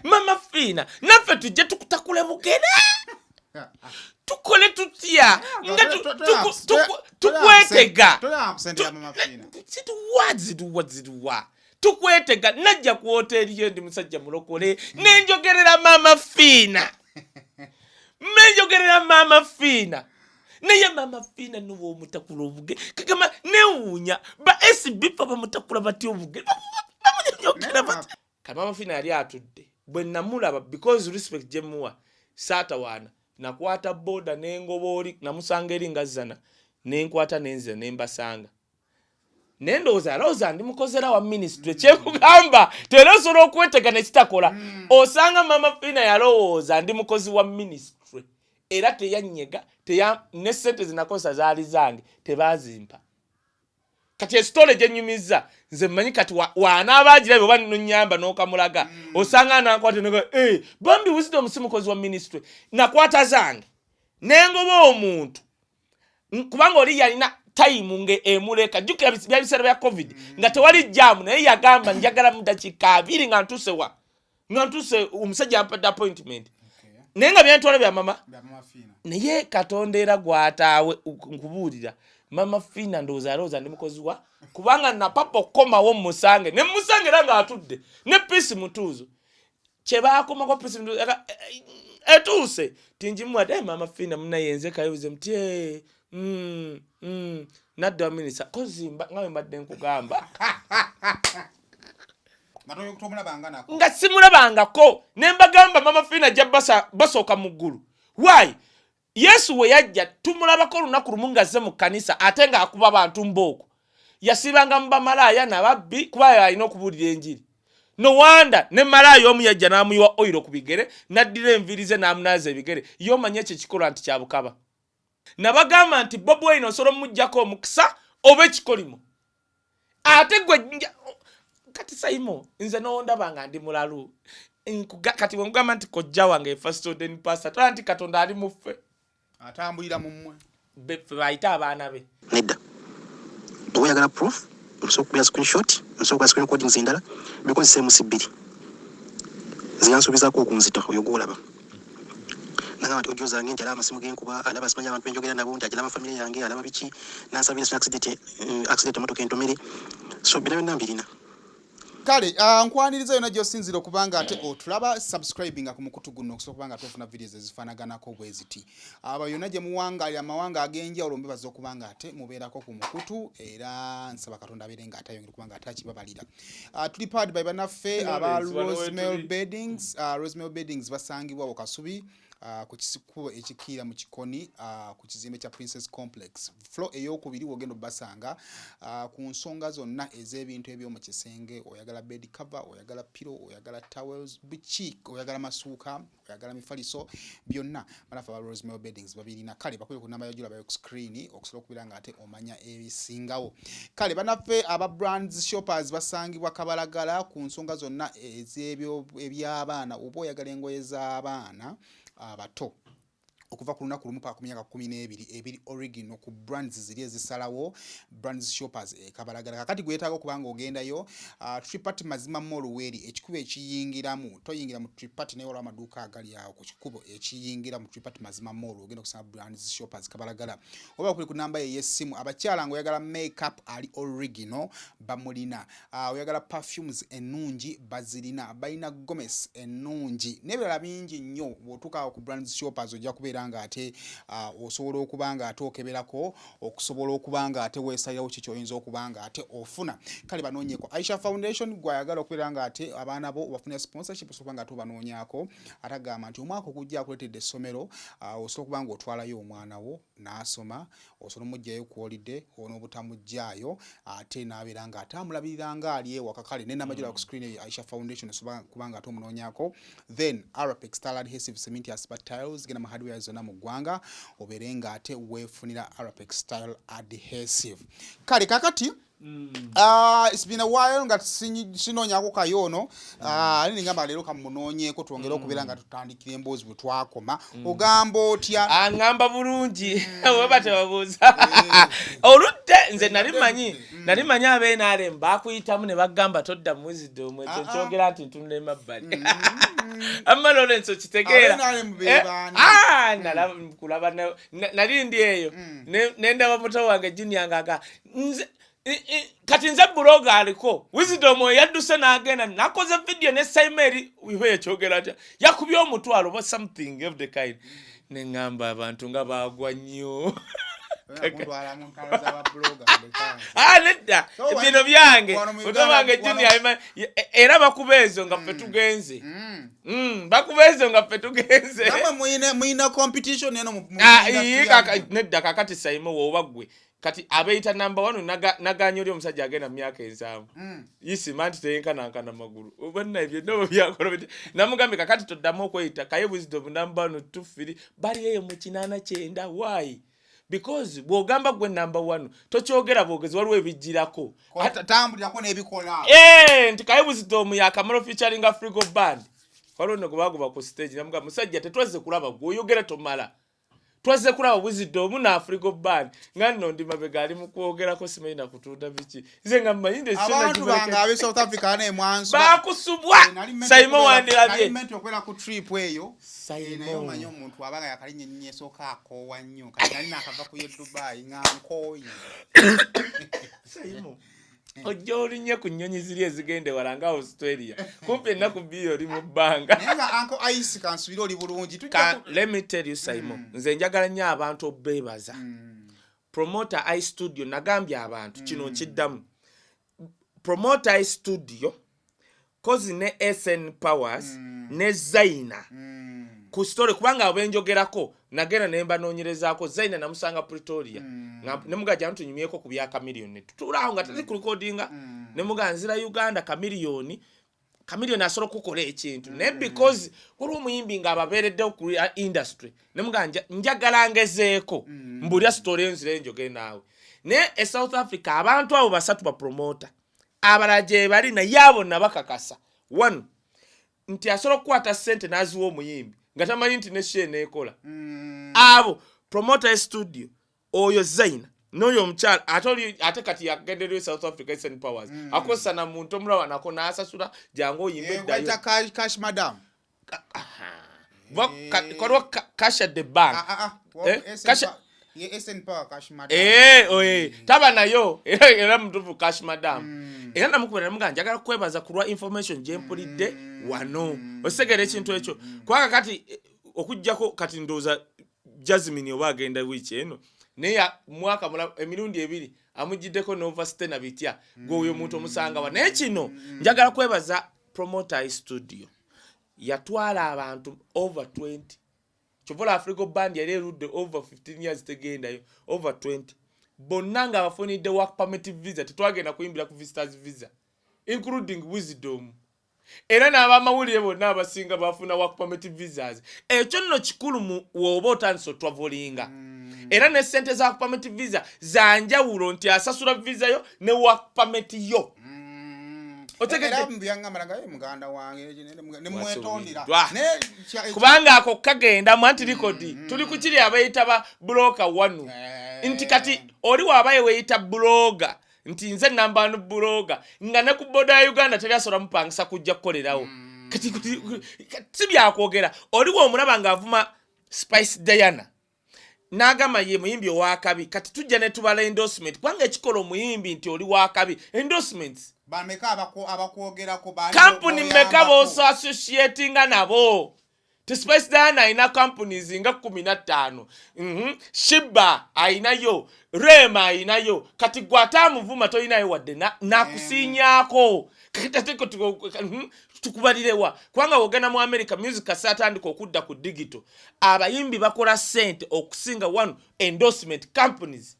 Mama Fiina, naffe tujje tukutakule bugere, tukole tutya nga tukwetega? Zituwa, zituwa, zituwa, tukwetega. Najja ku woteeri yo, ndi musajja mulokole, nenjogerera Mama Fiina, nenjogerera Mama Fiina. Naye Mama Fiina nuba omutakula obuge kagamba newuunya ba SB fa bamutakula batya obuge, bamunyonyokera batya? Kati Mama Fiina yali atudde. Bwe namulaba, because respect gye muwa, saatawaana. Nakwata boda nengoba oli, namusanga eri nga zana, nenkwata nenzira nembasanga. Naye ndowooza alowooza ndi mukozera wa ministry. Kyekugamba tera osobola okwetega nekitakola. Osanga Mama Fiina yalowooza ndi mukozi wa ministry, era teyanyega ne sente zinakozesa zaali zange, tebazimpa. Kati esitole gyenyumiza nze mmanyi kati wanaaba agirabe oba nonyamba n'okamulaga. Osanga anankwata naga, hey, bambi Wisdom si mukozi wa ministry. Nakwata zange nengoba omuntu, kubanga oli yalina time nge emuleka. Jjukira bya biseera bya COVID nga tewali jam, naye yagamba, "Njagala mu dakiika 20 nga ntuuse wa, nga ntuuse." Omusajja yampadde appointment, naye nga byentwala bya mama. Naye Katonda era gwataawe nkubuulira, Mama Fiina ndowooza alowooza ndi mukozi wa, kubanga napapa okukomawo musange ne musange era ng'atudde ne Peace Mutuuzo. Kyebakomako Peace Mutuuzo etuuse tingimuwadde. Mama Fiina munaye, nze kayoze muti nadda wa minisita kozimba nga bwe mbadde nkugamba. Nga simulabangako, ne mbagamba Mama Fiina ajja basooka mu ggulu. Why? Yesu we yajja tumulabako olunaku lumu ng'azze mu kkanisa, ate ng'akuba abantu mbooko. Yasibanga mu bamalaaya nababbi kuba alina okubuulira enjiri. No wonder ne malaaya omu yajja n'amuyiwa oil ku bigere, n'addira enviiri ze n'amunaaza ebigere. Ye omanye ekyo ekikolwa nti kyabukaba. Nabagamba nti Bobi Wine osobola omuggyako omukisa oba ekikolimo. Ate gwe kati Saimo, nze nondaba nga ndi mulalu. Kati bwe nkugamba nti kojja wange first ordained pastor, tola nti Katonda ali mu ffe. Atambulira mu mmwe. Ffe bayite abaana be. Nedda, oba oyagala proof, nsobola okukubira screenshot, nsobola okukola screen recordings endala, because mc bbiri nze yansuubizaako okunzita. Oyo gwolaba nagamba nti audio zange nti alaba amasimu genkuba, alaba simanyi abantu benjogera nabo, nti agiraba famire yange, alaba biki, nansabira accident, accident emotoka entomere. So byonna byonna mbirina. Kale nkwaniriza yonna gy'osinzira okuba nga ate otulaba. Subscribinga ku mukutu guno okusobola okuba nga tofuna videos ezifaanaganako bwe ziti. Aba yonna gye muwangalira, amawanga ag'enjawulo, mbebaza okuba nga ate mubeerako ku mukutu, era nsaba Katonda abeere nga ate ayongera okuba nga ate akibabalira. Tuli powered by bannaffe aba Lawrence, wano Rosemel wetuli. Beddings. Rosemel Beddings basangibwa Kasubi, ku kisikubo ekikiira mu Kikoni, ku kizimbe kya Princess Complex, floor eyokubiri, wogenda obbasanga ku nsonga zonna ez'ebintu eby'omu kisenge. Oyagala bed cover, oyagala pillow, oyagala towels, biki, oyagala masuuka, oyagala mifaliso, byonna banafe aba Rosemel Beddings babirina. Kale bakubire ku namba yajula bayo ku screen okusobola okubeera nga ate omanya ebisingawo. Kale banaffe aba Brands Shoppers basangibwa Kabalagala ku nsonga zonna ez'ebyo eby'abaana. Oba oyagala engoye z'abaana abato okuva ku lunaku lumu paka ku myaka 12, ebiri original ku brands ziri ezisalawo, Brands Shoppers e Kabalagala. Kakati gwetaaga okuba nga ogendayo, Tripat Mazima Mall weeri, ekikubo ekiyingiramu, toyingira mu Tripat, naye waliwo amaduuka agali awo ku kikubo ekiyingira mu Tripat Mazima Mall, ogenda okusanga Brands Shoppers Kabalagala, oba kuli ku namba ye ey'essimu. Abakyala nga oyagala makeup ali original, bamulina. Oyagala perfumes ennungi, bazirina. Balina gomes ennungi n'ebirala bingi nnyo. Bw'otuuka awo ku Brands Shoppers ojja kubeera nga ate osobola okuba nga ate okeberako okusobola okuba nga ate weesalirawo ki kyoyinza okuba nga ate ofuna. Kale banoonyeko. Aisha Foundation, gwayagala okubeera nga ate abaana bo obafunira sponsorship, osobola nga ate obanoonyaako. Ate agamba nti omwaka ogujja akuleetedde essomero, osobola okuba nga otwalayo omwana wo n'asoma, osobola omuggyayo ku holiday n'obutamuggyaayo, ate n'abeera nga ate amulabirira nga ali ewaka. Kale nenamba gyolaba ku screen eyo, Aisha Foundation, osobola kuba nga ate omunoonyaako. Then Arapex Tile Adhesive Cement asiba tiles, genda mu hardware zonna mu ggwanga obeere nga ate weefunira Arapex Tile Adhesive. Kale kakati It's been a while nga sinoonyako Kaye ono. Ali ningamba leero kamunoonyeeko twongere okubeera nga tutandikira emboozi bwe twakoma. Ogamba otya? Aŋŋamba bulungi, weba tebabuuza oludde. Nze nali manyi ab'NRM bakuyitamu ne bagamba todda mu Wisdom. Ekyo Ah, ah. nkyogera nti ntunula emabbali. Amma Lawrence, okitegeera? Ab'NRM be Eh, baani? ah, kulaba nali ndi eyo nendaba muto wange Junior ngaga nze kati nze blogger aliko Wisdom oyo yadduse n'agenda nakoze video ne Saimeri iwe ekyogera atya, yakubye 500 oba something of the kind, neŋŋamba abantu nga baagwa nnyo. Kuntwala mu ntalo z'abablogger, leka nze. Ah, nedda. So, bino byange. wano mu Muto Uganda- wange Junior era bakuba ezo nga ffe tugenze. Bakuba ezo nga ffe tugenze. Namwe muyina competition eno mu Ah, industry ii, yammwe. Nedda, kakati Saimo, woba ggwe kati abeeyita number one, naganya oli omusajja agenda mu myaka 70. Isima nti teyenkanankana magulu, banna byonna bwe byakola namugambye kakati toddamu okweyita Kaye Wisdom number one, two, three, bali eyo mu 80, 90. Why? Because bw'ogamba gwe number one, tokyogera bwogezi, waliwo ebijjirako. Tambulirako n'ebikola. Eh, nti Kaye Wisdom yakamala featuring Afrigo Band, waliwo nno gwe bagoba ku stage. Namugamba, musajja, tetwazze kulaba gwe oyogera tomala, twazze kulaba Wisdom na Afrigo Band. Nga nno ndi mabega ali mu kwogerako, simanyi nakutunda biki, nze nga mmanyi nti ekyo Abantu nakibaleke. bange abe South Africa ne mwansu Bakusubwa. Saimo, wandirabye. Nali okubeera ku trip eyo. Saimo. Eh, naye omanyi omuntu abanga yakalinnya ennyonyi esooka akoowa nnyo. Kati nali nakava ku ye Dubai nga nkooye. Saimo, ojja olinnye ku nnyonyi ziri ezigenda ewala nga Australia, kumpi ennaku 2 oli mu bbanga. Naye nga Uncle Ice, kansubire oli bulungi. Tujja Let me tell you, Saimo, nze njagala nnyo abantu obeebaza. Promoter I Studio, nagambye abantu kino nkiddamu, Promoter I Studio kozi ne SN Powers ne Zaina ku story, kubanga abo benjogerako nagenda ne mbanoonyerezaako. Zaina namusanga Pretoria. Ne mugaa jangu tunyumyeko ku bya Chameleone, tutuulaawo nga tali kurecordinga, ne mugaa nzira Uganda, Chameleone, Chameleone asobola okukola ekintu, naye because waliwo omuyimbi ng'ababeereddewo ku industry, ne mugaa njagala ngezeeko mbulya story enzira enjogere naawe. Naye e South Africa abantu abo basatu bapromota, abalala gye bali, naye abo nabakakasa one nti asobola okukwata ssente n'aziwa omuyimbi nga tamanyi nti ne show eneekola. Abo Promoter Studio, oyo Zaina n'oyo omukyala, ate oli ate kati yagenderera e South Africa, SN Powers, akozesa na muntu omulaba nako n'asasula, jangu oyimbe. Eh, eddayo. Gwayita cash madam. Waliwo cash at the bank. Ah, ah, ah. Eh, SN ye SN Power cash madam. Eh, oye, taba nayo era mutuufu cash madam. Era namukubira namugaa njagala kwebaza ku lwa information gye mpulidde wano. Osigera ekintu ekyo, kubanga kati okugjako kati ndowooza Jasmine oba agenda wiiki eno, naye mwaka emirundi ebiri amugiddeko n'overstay bitya, gwe oyo omuntu omusanga wa? Naye kino njagala kwebaza Promoter Studio, yatwala abantu over 20. Kyova Afrigo Band yali erudde over 15 years tegendayo, over 20 bonna nga bafunidde work permit visa. Tetwagenda kuyimbira ku visitors visa, including Wisdom, era n'abamawulire bonna abasinga bafuna work permit visas. Ekyo nno kikulu mu woba otandise otravelinga. Era ne sente za work permit visa zanjawulo, nti asasula visa yo ne work permit yo. Otegedde? Era byaŋŋamba nga ye muganda wange nemwetondera. Wasuubiddwa. Naye Kubanga ako kagendamu anti record tuli ku kiri abayita ba blogger wanu. Nti kati oli waaba yeweeyita blogger nti nze number one blogger, nga ne ku border ya Uganda teri asobola mupangisa kujja kukolerawo. Kati si byakwogera. Oli woomulaba ng'avuma Spice Diana n'agamba ye muyimbi owakabi, kati tujja ne tubala endorsement, kubanga ekikola omuyimbi nti oli wakabi endorsements. Bameka abakwogerako baani Kampuni mmeka boyambako? B'oso associatinga nabo ti Spice Diana alina companies nga 15. Sheebah ayinayo, Rema ayinayo, kati gwe ate amuvuma tolinayo wadde nakusiinyaako. Kati ate tukubalirewa? Kubanga wogenda mu America, music ase atandika okudda ku digital, abayimbi bakola ssente okusinga one endorsement companies,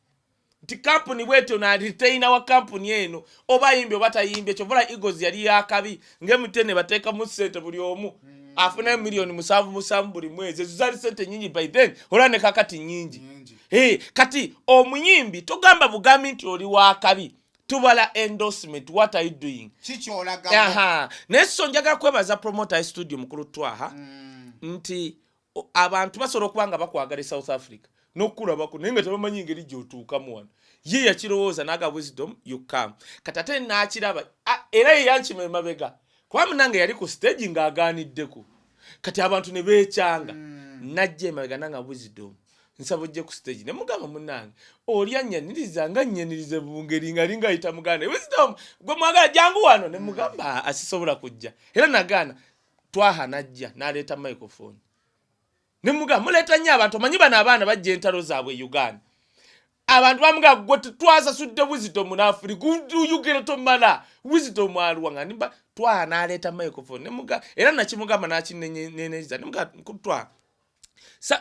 nti kampuni bwetyo naretaina wa kampuni eno, oba ayimbye oba tayimbye. Kyovola Eagles yali yakabi nga MTN bateekamu ssente, buli omu afunayo miliyoni 77 buli mwezi. Ezo zaali ssente nyingi by then, olwa ne kakati nyingi. Nyingi. Hey, kati omuyimbi togamba bugambi nti oli wakabi. Tubala endorsement, what are you doing? Kikyolaga. Aha, naye so njagala kwebaza promoter studio, mukulu Twaha, nti abantu basobola okuba nga bakwagala e South Africa n'okukulabako, naye nga tebamanyi ngeri gy'otuukamu wano. Ye yakirowooza naga, "Wisdom, you come." Kati ate n'akiraba, era ye yankima emabega, kuba munange yali ku stage ng'agaaniddeko. Kati abantu ne beekyanga, najja emabega nanga, "Wisdom, nsaba ojje ku stage." Ne mugamba, "Munange, oli annyaniriza nga nnyanirize bungeri nga alinga ayita muganda. Wisdom gwe mwagala, jangu wano." Ne mugamba, "Asisobola kujja." Era nagaana. Twaha najja n'aleeta microphone. Ne mugamba, "Muleeta nnyo abantu, omanyi bano abaana bajja entalo zaabwe e Uganda." Abantu bamugamba, "Gwe twasasudde Wisdom n'Afrika, uyugere tomala, Wisdom aluwa?" Nga nimba Twaha n'aleeta microphone. Ne muga, era nakimugamba n'akineneza. Ne mugamba, "Twaha,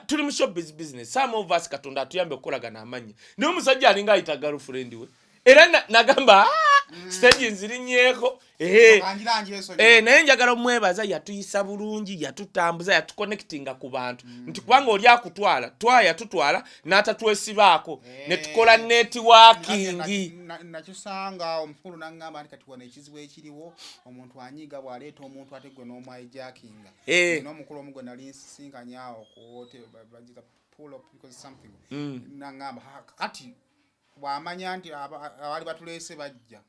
tuli mu showbiz business. Some of us, Katonda atuyambe okukolagana amannya, naye omusajja alinga ayita girlfriend we." Era nagamba, "Ah, stage nzirinnyeeko." Ehe. Angirangira esonyi. Naye njagala omwebaza, yatuyisa bulungi, yatutambuza, yatuconnectinga ku bantu, nti kubanga oli akutwala, twaya tutwala n'atatwesibaako, ne tukola networking. Nakisanga omukulu naŋŋamba nti kati wano ekizibu ekiriwo, omuntu anyiiga bw'aleeta omuntu, ate gwe n'omwahijackinga. N'omukulu omu gwe nali nsisinkanye awo ku hotel, bagita pull up because something, naŋŋamba, "Ha, kati bw'amanya nti abaali batuleese bajja,"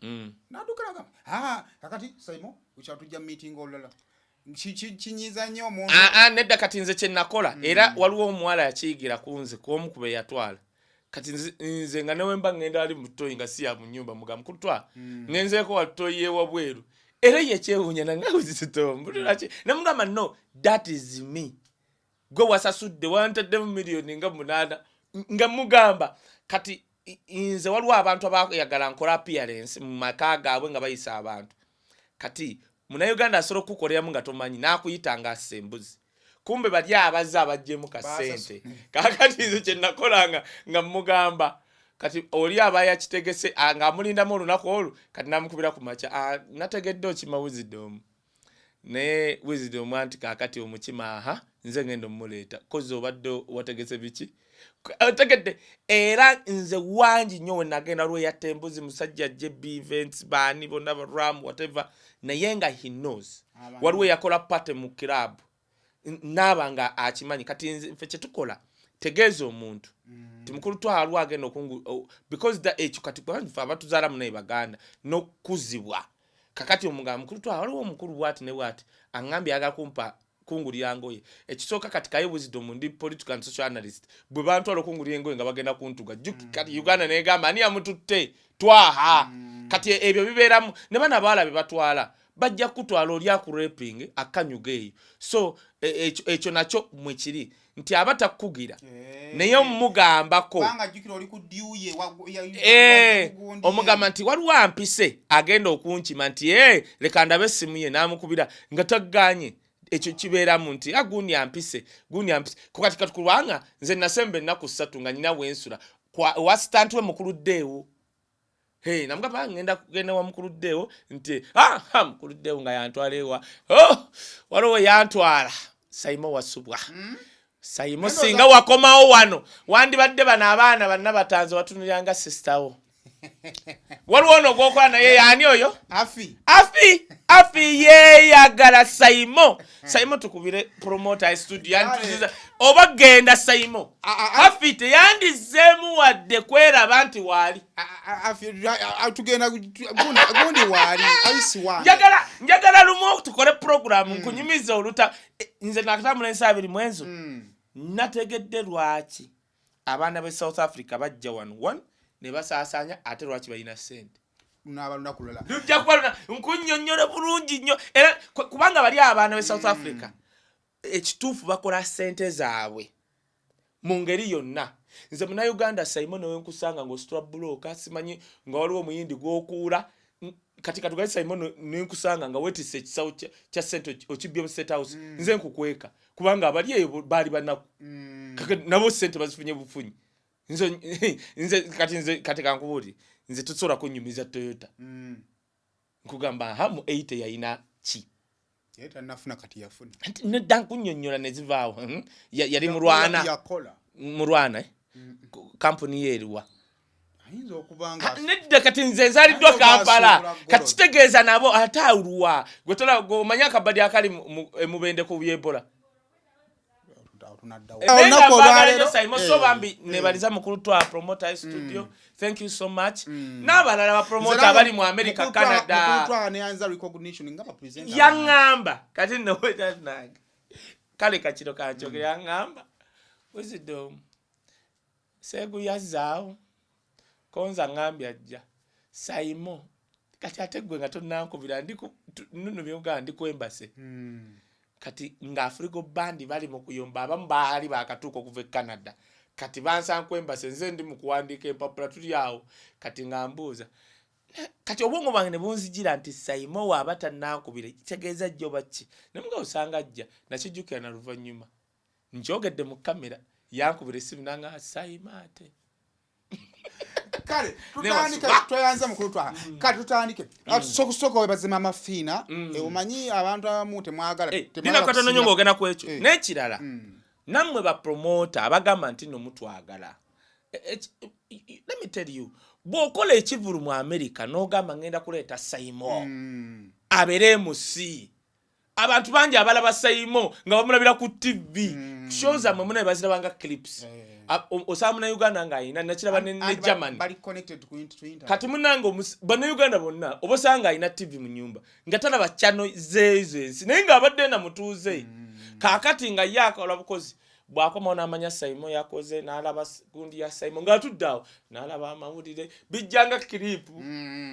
nadduka nagamba, "Ah, kakati Saimo ukyatujja meeting olulala." Kinyiiza nnyo omuntu. Ah, ah, nedda. Kati nze kye nakola, era waliwo omuwala yakiyigira ku nze, ku be yatwala. Kati nze nga newemba ngenda ali mu toyi nga si ya mu nyumba, muga, "Mukutwa, ngenzeeko wa toyi ewabweru." Era ye kyewuunya, nangawuzisitomulaki. Nemugamba, "No, that is me. Gwe wasasudde, wantaddemu miliyoni nga 8." Nga mugamba, kati nze waliwo abantu abayagala nkola appearance mu maka gaabwe nga bayisa abantu. Kati Munauganda asobola okukukoleramu nga tomanyi, n'akuyita nga assa embuzi, kumbe bali abazze abaggyemu kasente. Kakati nze kyenakolanga, nga mugamba, kati oli aba yakitegese, ng'amulindamu olunaku olwo, kati namukubira ku makya, "Ah, nategedde okima Wisdom." Naye Wisdom anti kakati omukima, aha, nze ngenda omumuleeta kozi obadde wategese biki otegedde. Era nze wangi nnyo wenagenda lweyatta embuzi, musajja JB Events, baani bonna, baram, whatever, naye nga he knows. Waliwo eyakola party mu club, naaba nga akimanyi. Kati nze ffe kyetukola, tegeeza omuntu ti mukulu twalwa agenda okungu because the ekyo kati kubanga ffe abatuzaala munaye baganda n'okuzibwa. Kakati omugamba, "Mukulu twala, waliwo omukulu bwati ne bwati aŋŋambye ayagala kumpa kungulira ngoye." Ekisooka kati kaye Wisdom, ndi political and social analyst, bwe bantwala okungulira engoye nga bagenda kuntuga. Kati Uganda negamba, "Ani yamututte?" Twaha. Kati ebyo bibeeramu ne bana abawala be batwala, bajja kutwala oli akuraping akanyuga eyo. So ekyo nakyo mwekiri nti aba takkugira, naye omugambako. Kubanga jjukira oli ku ddyuye. Omugamba nti waliwo ampise agenda okunkima, nti leka ndabe essimu ye, n'amukubira nga tagganye. Ekyo kibeeramu nti a gundi ampise, gundi ampise. Kati kati kubanga nze nasemba ennaku 3 nga nyina wensula wa assistant we mukuluddeewo. Hey, namugamba ngenda kugenda wa mukuluddeewo nti ah, mukuluddeewo nga yantwala ewa, oh, waliwo yantwala Saimo wasubwa. Saimo, singa wakomawo wano wandibadde bano abaana banna batanze watunuliranga sistawo. Waliwo ono gwokola naye, yaani oyo? Afi. Afi, Afi yeeyagala Saimo. Saimo, tukubire promoter studio yantuziza oba genda. Saimo, Afi teyandizeemu wadde kweraba nti waali. Afi tugenda gundi waali aisi wange. Njagala lumu tukole program nkunyumiza oluta. Nze nakatambula ensi abiri mu ezo, nategedde lwaki abaana b'e South Africa bajja wano one ne basaasaanya, ate lwaki balina ssente. Lunaaba lunaku lulala. Lujja kuba luna nkunnyonnyola bulungi nnyo. Era kubanga bali abaana b'e South Africa ekituufu bakola ssente zaabwe mu ngeri yonna. Nze Munauganda Saimo newenkusanga ng'ositula bulooka, simanyi nga waliwo omuyindi gw'okuula. Kati katugaye Saimo, nenkusanga nga weetisse ekisawo kya ssente okibbye mu State House, nze nkukweka, kubanga abali eyo baali banaku. Nabo ssente bazifunye bufunyi. Nze kati, nze kati kankubuulire, nze tosobola kunnyumiza Toyota. Nkugamba, aha, mu 80 yalina ki? Yali tannafuna, kati yafuna. Anti nedda, nkunnyonnyola ne zivaawo. Yali mulwana. Yakola. Mulwana, eh? Kampuni ye eriwa? Ayinza okuba nga Nedda, kati nze nzaliddwa Ayinza okuba Kampala. asuubula Kati Golo. kitegeeza nabo ate alwa gwe omanyi akabadi akali emubende ku byebola. Awo tunaddawo. Naye nga Olunaku mbaagala olwaleero nnyo Simon, so bambi nebaliza mukulu twa promoter studio, thank you so much, n'abalala bapromota abali mu America, Canada. Mukulu neyanza recognition nga bapresenter. Yaŋŋamba kati nowetanange kale kakiro kankyogera, yaŋŋamba, "Wisdom Seegu yazzaawo konza ŋŋambye ajja Saimo." Kati ate gwe nga tonankubira nunu byogamba ndi ku embassy. Kati nga Afrigo Band bali mu kuyomba, abamu baali bakatuuka okuva e Canada, kati bansanku embassy, nze ndi mu kuwandiika empapula, tuli awo. Kati nga mbuuza, kati obwongo bwange ne bunzijira nti Saimo waaba tannankubira kitegeeza ajja oba ki, nemuga osanga ajja. Nakijjukira na luvannyuma nkyogedde mu kamera, yankubira essimu nanga Saimo ate. Kale tutandike. Newasuba. Tweyanza mukulu twa. Kale tutandike. Sokusooka webaze Mama Fiina. Omanyi abantu abamu temwagala Eh, temwagala nina katono nnyo kusiima- ng'ogenda ku ekyo. N'ekirala, nammwe bapromota abagamba nti no mutwagala, let me tell you, bw'okola ekivulu mu America n'ogamba ngenda kuleeta Saimo abeere MC, abantu bangi abalaba Saimo nga bamulabira ku TV, show zammwe munaye baziraba nga clips. Osanga munauganda ng'ayina nakiraba ne And ne Germany. Bali connected to internet. Kati munange bannayuganda bonna oba osanga alina TV mu nyumba nga talaba channel zeezo ensi, naye ng'abadde na mutuuze. Kaakati nga ye akola bukozi, bw'akomawo n'amanya Saimo yakoze, n'alaba gundi ya Saimo ng'atudde awo n'alaba amawulire bijja nga clip,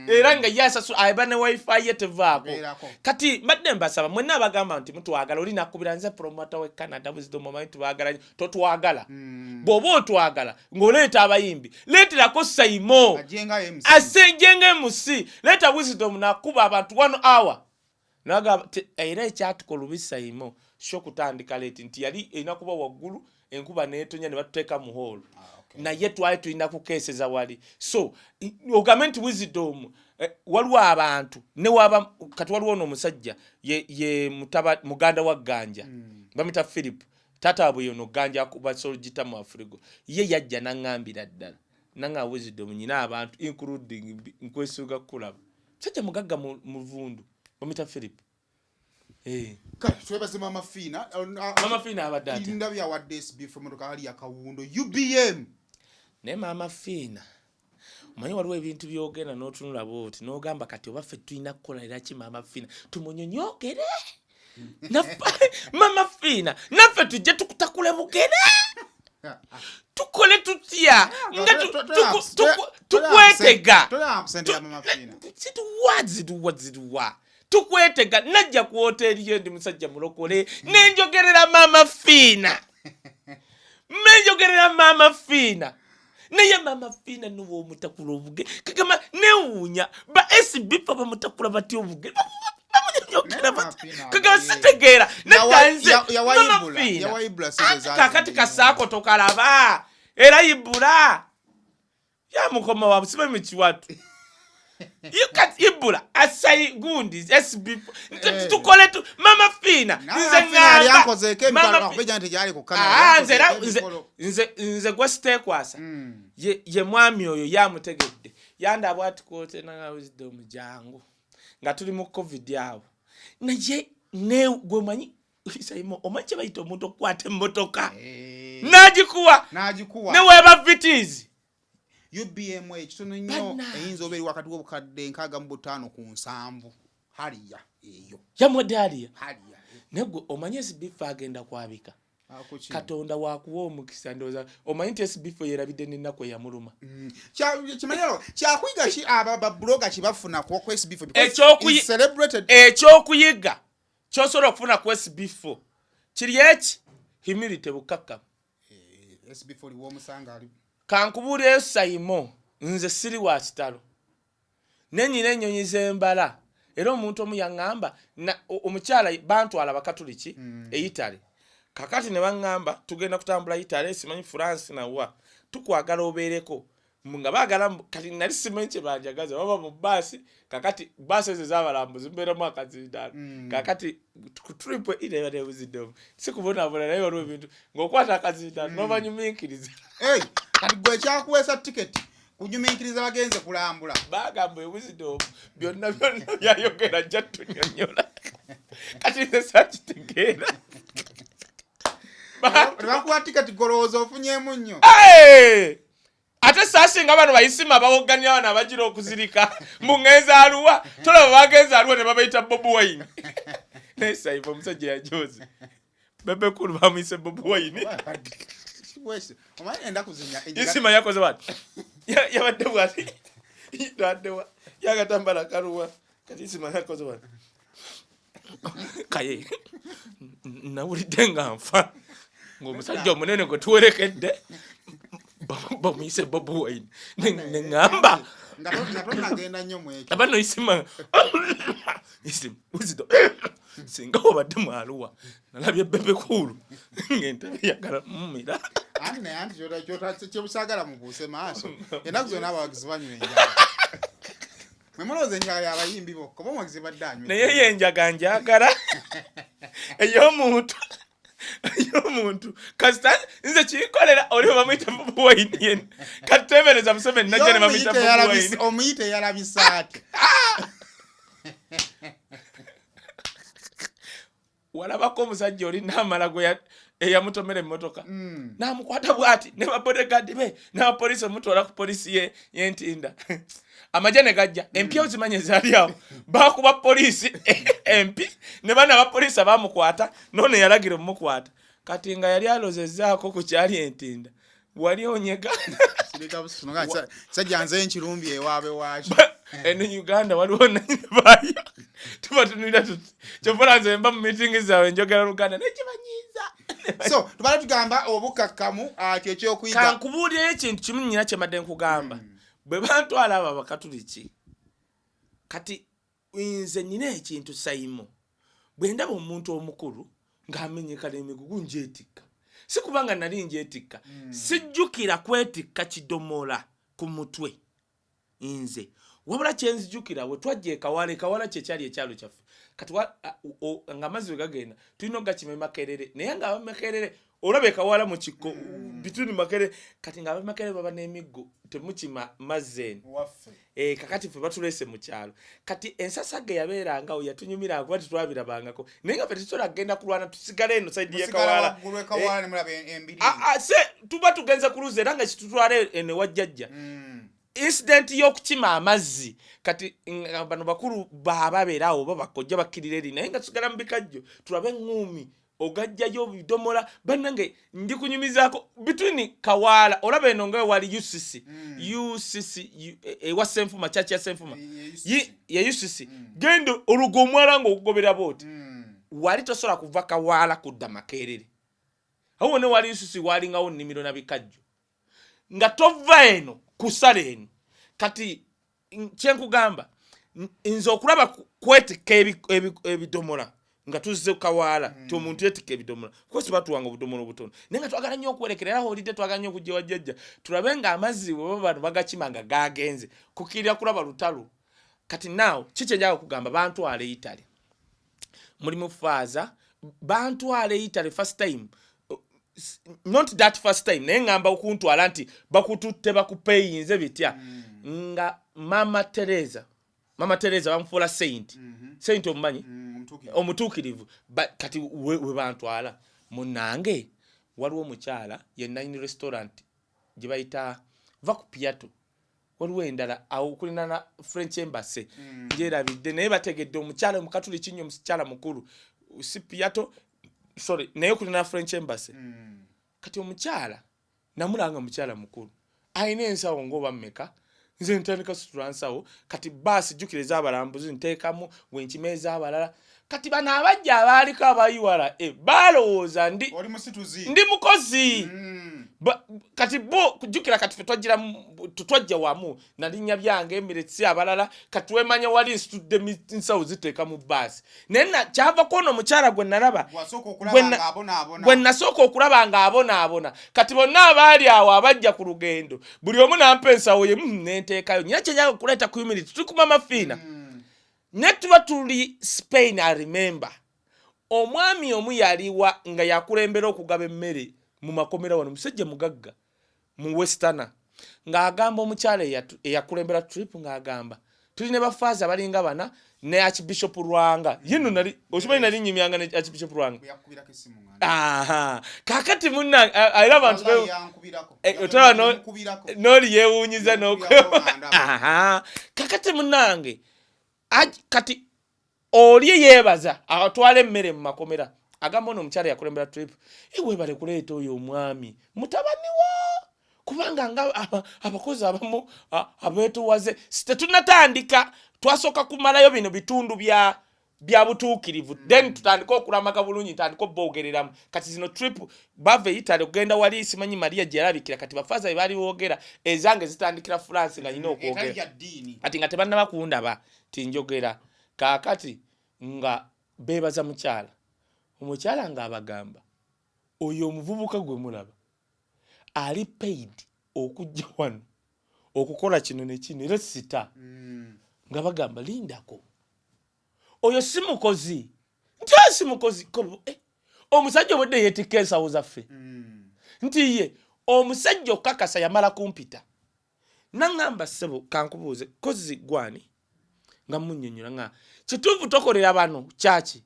era nga ye asasula aba ne WiFi ye tevaako. Beerako. Kati mbadde mbasaba mwenna abagamba nti mutwagala, oli nakubira, "Nze promoter we Canada, Wisdom, omanyi tubagala nnyo." Totwagala. Bw'oba otwagala ng'oleeta abayimbi, leeterako Saimo. Ajenga MC. Asenjenga MC, leeta Wisdom nakuba abantu one hour. Nagamba era ekyatukola obubi Saimo sho kutandika late, nti yali erina kuba waggulu, enkuba netonya ne batuteeka mu hall. Ah, okay. Naye twali tulina kukeeseza wali. So ogambe nti Wisdom, waliwo abantu newaba kati waliwo ono omusajja ye mutaba muganda wa Ganja, bamita Philip, taata waabwe yono Ganja akuba solgita mu Afrigo. Ye yajja naŋŋambira ddala nanga, "Wisdom, nyina abantu including nkwesuga kukulaba." Musajja mugagga mu muvundu, bamita Philip. Kale twebaze Mama Fiina. Mama Fiina abadde atya? Ndabye awadde SB emotoka ali akawundo UBM. Naye Maama Fiina, omanyi waliwo ebintu byogenda n'otunula bwoti n'ogamba, kati oba ffe tulina kukola ki? Maama Fiina tumunyonyogere. Maama Fiina naffe tujje tukutakule bugere, tukole tutya nga tukwetega? Sente ya Mama Fiina. Zituwa, zituwa, zituwa, tukwetega. Najja ku woteeri yo, ndi musajja mulokole, nenjogerera Maama Fiina, nenjogerera Maama Fiina. Naye Maama Fiina nuba omutakula obuge kagamba newuunya ba SB fa bamutakula batya obuge, bamunyonyokera Naye batya? Mama Fiina Kagamba sitegeera. Nedda, nze Mama Fiina Yawaibula sente za kakati kasaako tokalaba era ibula yamukoma waabwe sibe mukiwatu. Ibula asayi gundi SB. Tukole tu Mama Fiina, nze ŋŋamba Yankozeeko Mama emikolo akubejja nti gyali ku kamera. Ah, nze era Yankozeeko emikolo. nze gwe siteekwasa. Ye mwami oyo yamutegedde, yandaba ati kwotenanga, "Wisdom, jangu," nga tuli mu COVID awo. Naye ne gwe manyi Saimo, omanyi kye bayita omuntu okukwata emmotoka n'agikuwa? N'agikuwa. Ne weeba Vitz. UBM ekitono nnyo. Bannange. Eyinza oba eri wakati w'obukadde 65 ku 70 haliya eyo. Yamuwadde aliya? Haliya. Naye gwe omanyi SBF agenda kwabika. Ako ki? Katonda wakuwa omukisa. Ndowooza omanyi nti SBF yerabidde n'ennaku eyamuluma. Kimanyiro kyakuyiga ki aba babuloga kibafuna ku SB4 because it's celebrated. Ekyokuyiga kyosobola okufuna ku SB4 kiri eki humility, bukkakkamu. SB4 liwomusanga ali Kankubuulireyo Saimo, nze siri wa kitalo, nenyina ennyonyi zembala, era omuntu omu yaŋŋamba omukyala bantwala bakatuliki e Italy. Kakati ne baŋŋamba tugenda kutambula Italy, simanyi France, nawa tukwagala obeereko nga baagala kati nali simanyi kye banjagaza, baba mu baasi. Kakati baasi ezo ez'abalambuzi mubeeramu akazindaalo. Kakati ku trip ira nebuziddemu sikubonaabona, naye waliwo ebintu ng'okwata akazindaalo n'obanyumiikiriza. Hey, kati gwe ekyakuweesa tiketi Kunyumiikiriza bagenze kulambula. Bagamba ewisdom byonna byonna byayogera ajja tunyonyola. Kati nze sakitegeera. Tebakuwa tiketi, golowooza ofunyemu nnyo. Hey! Ate saasinga bano bayisima bawogganira bano abagira okuzirika mbu ŋŋenza aluwa, tolaba bagenza aluwa ne babayita Bobi Wine. Naye saiva omusajja yajoze Bebe Cool, bamuyise Bobi Wine. Omanyi endaku zino Isima yakoze bati, yabadde bwati taddewa yagatambala kaluwa. Kati Isima yakoze bati, kaye nawulidde nga nfa ng'omusajja omunene gwe tuwerekedde bamuyise Bobi Wine. Neŋŋamba nga tonagenda nnyo mu ekyo. Aba no Isima, Isima uzido singa obadde mwaluwa nalabye Bebe Cool ng'entebe yagala mumira. Anti naye anti kyebusaagala mubuuse maaso, ennaku zonna abawagizi banywa enjaga. Mwe mulowooza enjaga y'abayimbi bokka, oba omuwagizi badde anywa? Naye yenjaga njagala ey'omuntu kasita nze kinkolera oli bamuyita Bobi Wine yena. Kati tebereza Museveni najja ne bamuyita Bobi Wine. Omuyite eyalabisa ati. Walabako omusajja oli naamala gwe eyamutomera emmotoka n'amukwata bw'ati ne babodyguard be n'abapoliisi omutwala ku polisi ye y'entinda, amagye ne gajja, empi ozimanyi ezaali awo, bakuba poliisi empi ne bana abapoliisi abamukwata noono yalagira omumukwata. Kati nga yali alozezzaako ku kyali entinda, wali onyega. Sajja nze nkirumbi ewaabwe waakyo. Eno Uganda waliwo nanyini baayo tubatunulira tuti kyovola nze mba mu miitingi zaabwe njogera Luganda naye kibanyiiza. So tubala tugamba obukakkamu, ah, kyekyokuyiga. Kankubuulireyo ekintu kimu nyina kyemadde nkugamba. Bwe bantwala abo abakatuliki, kati nze nina ekintu saimo, bwe ndaba omuntu omukulu ng'amenyeka n'emigugu njetikka, si kubanga nali njetikka, sijjukira kwetikka kidomola ku mutwe nze, wabula kyenzijukira we twajja ekawala, ekawala kyekyali ekyalo kyaffe. Kati ng'amazzi we gagenda tulina okugakima emakerere, naye nga abamakerere olaba ekawala mu kikko between Makerere, kati nga abamakerere baba n'emiggo, temukima mazzi eno. Waffe. Eh, kakati ffe batuleese mu kyalo. Kati ensasaga yabeerangawo yatunyumiranga kuba tetwabirabangako, naye nga ffe tetusobola kugenda kulwana, tusigale eno side musigala y'ekawala. Waggulu ekawala ne mulaba embiri. Ah, ah, se tuba tugenze ku luzzi era nga kitutwala eno ewa jjajja. Incident y'okukima amazzi, kati nga bano bakulu baba beeraawo oba bakojja bakkirira eri, naye nga tusigala mu bikajjo tulabe eŋŋuumi ogajjayo bidomola. Bannange, ndi kunyumizaako between Kawaala, olaba eno nga wali UCC, UCC ewa Senfuma, church ya Senfuma. Ye ye UCC, genda oluga omwala ng'okugobera booti. Wali tosobola kuva Kawaala kudda Makerere, awo wonna wali UCC walingawo nnimiro na bikajjo nga tova eno kusala eno. Kati kyenkugamba nze okulaba kwetikka ebidomola nga tuzze Kawaala, ti omuntu yetikka ebidomola kosi batuwanga obudomola obutono, naye nga twagala nnyo okwerekera era holidde twagala nnyo okujja wa jjajja tulabe nga amazzi bwe baba bano bagakima nga gagenze kukirira kulaba lutalo. Kati naawe kikyenjaga okugamba, bantwala e Italy, mulimu faaza, bantwala e Italy first time, not that first time, naye ngamba okuntwala nti bakututte bakupeyinze bitya, nga Mama Teresa, Mama Teresa bamufuula saint, saint omumanyi? Omutuukirivu. Omutuukirivu. Kati we bantwala munange, waliwo omukyala ye nanyini restaurant gye bayita va ku Piato, waliwo endala awo kulinana French Embassy, ngyerabidde, naye bategedde omukyala omukatuliki nnyo, omukyala mukulu, si Piato, sorry, naye kulinana French Embassy. Kati omukyala namulanga mukyala mukulu alina ensawo ngaoba mmeka, nze ntandika situla nsawo. Kati baasi jjukira ez'abalambuzi nteekamu wenkima ez'abalala. Kati bano abajja abaaliko abayiwala e, balowooza ndi oli musituzi. Ndi mukozi. Kati bo kujjukira kati fe twajja wamu nalinnya byange Emirates abalala, kati wemanya wali nsitudde nsawo ziteeka mu baasi, naye kyava kwono omukyala gwe nalaba wasooka okulaba ng'abonaabona. Gwe nasooka okulaba ng'abonaabona. Kati bonna abaali awo abajja ku lugendo, buli omu nampa ensawo ye, nenteekayo. Nyina kyenjaga okuleeta ku humility, tuli ku Mama Fiina, ne tuba tuli Spain. I remember omwami omu yaliwa nga yakulembera okugaba emmere mu makomera wano, musajja mugagga mu westerner. Ng'agamba omukyala eyakulembera trip, ng'agamba tuli ne bafaaza balinga bana ne Archbishop Lwanga. Ye nno nali okimanyi, nali nyumyanga ne Archbishop Lwanga. Bwe yakubirako essimu nga Aha, kakati munna era abantu Wallahi yankubirako. Otolaba Yamukubirako. N'oli yeewuunyiza. Yamukubirako nga ndaba. Aha, kakati munnange, kati oli yeebaza atwala emmere mu makomera, agamba ono omukyala yakulembera trip, "Webale kuleeta oyo omwami mutabani wo, kubanga nga abakozi abamu abeetowaze." Si tetunnatandika, twasooka kumalayo bino bitundu bya butuukirivu, then tutandike okulamaga bulungi, ntandike oboogereramu. Kati zino trip bava e Italy okugenda wali simanyi Maria gye yalabikira. Kati bafaaza bye baali boogera, ezange zitandikira France nga nyina Etali okwogera ya ddiini. Kati nga tebannaba kundaba tinjogera. Kaakati nga beebaza mukyala, omukyala ng'abagamba oyo omuvubuka gwe mulaba ali paid okujja wano okukola kino ne kino, era sita nga bagamba lindako, oyo si mukozi, nti "Ah, si mukozi." Omusajja obwedde yeetikka ensawo zaffe. Nti ye omusajja okukakasa yamala kumpita naŋŋamba, "Ssebo, kankubuuze, kozi gwani?" Nga munnyonnyola nga kituufu tokolera bano kyaki,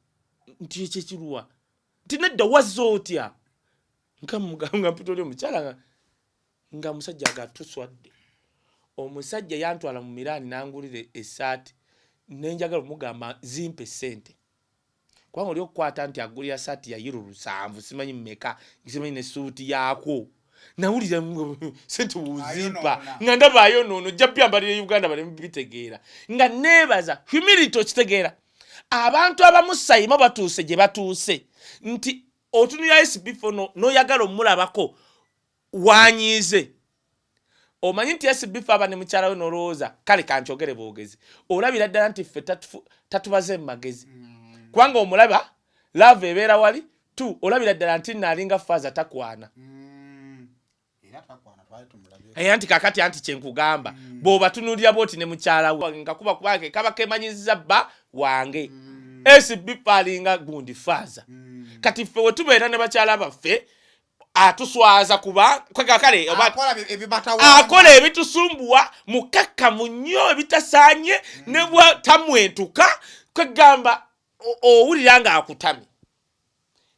nti ekyo ekiruwa, nti nedda, wazza otya? Nga mugamba mpita oli omukyala nga musajja aga tuswadde. Omusajja yantwala mu Miraani nangulira essaati, nenjagala omugamba zimpe sente, kubanga oli okukwata nti agulira saati ya euro 7, simanyi mmeka, simanyi nesuuti yaakwo, nawulira sente wuzimpa. Ayonoona. Nga ndaba ayonoono, ojja byambalira e Uganda baleme bitegeera. Nga neebaza humility. Okitegeera, abantu abamu sayima batuuse gye batuuse nti otunulira SB4 n'oyagala omulabako wanyiize. Omanyi nti SB4 aba ne mukyala we, n'olowooza kale kankyogere bwogezi, olabira ddala nti ffe tatubaze mu magezi, kubanga omulaba love ebeera wali tu, olabira ddala nti naalinga faaza takwana. Era takwana, twali tumulabye. Era nti kakati anti kyenkugamba, bw'obatunuulira bwoti ne mukyala we nga kuba kubanga kaba kemanyiziza bba wange SB alinga gundi faaza. Kati ffe we tubeera ne bakyala baffe atuswaza, kuba kale oba akola ebibatawaanya. Akola ebitusumbuwa, mukakkamu nnyo ebitasaanye, ne bwa tamwentuka kwegamba owulira ng'akutamye.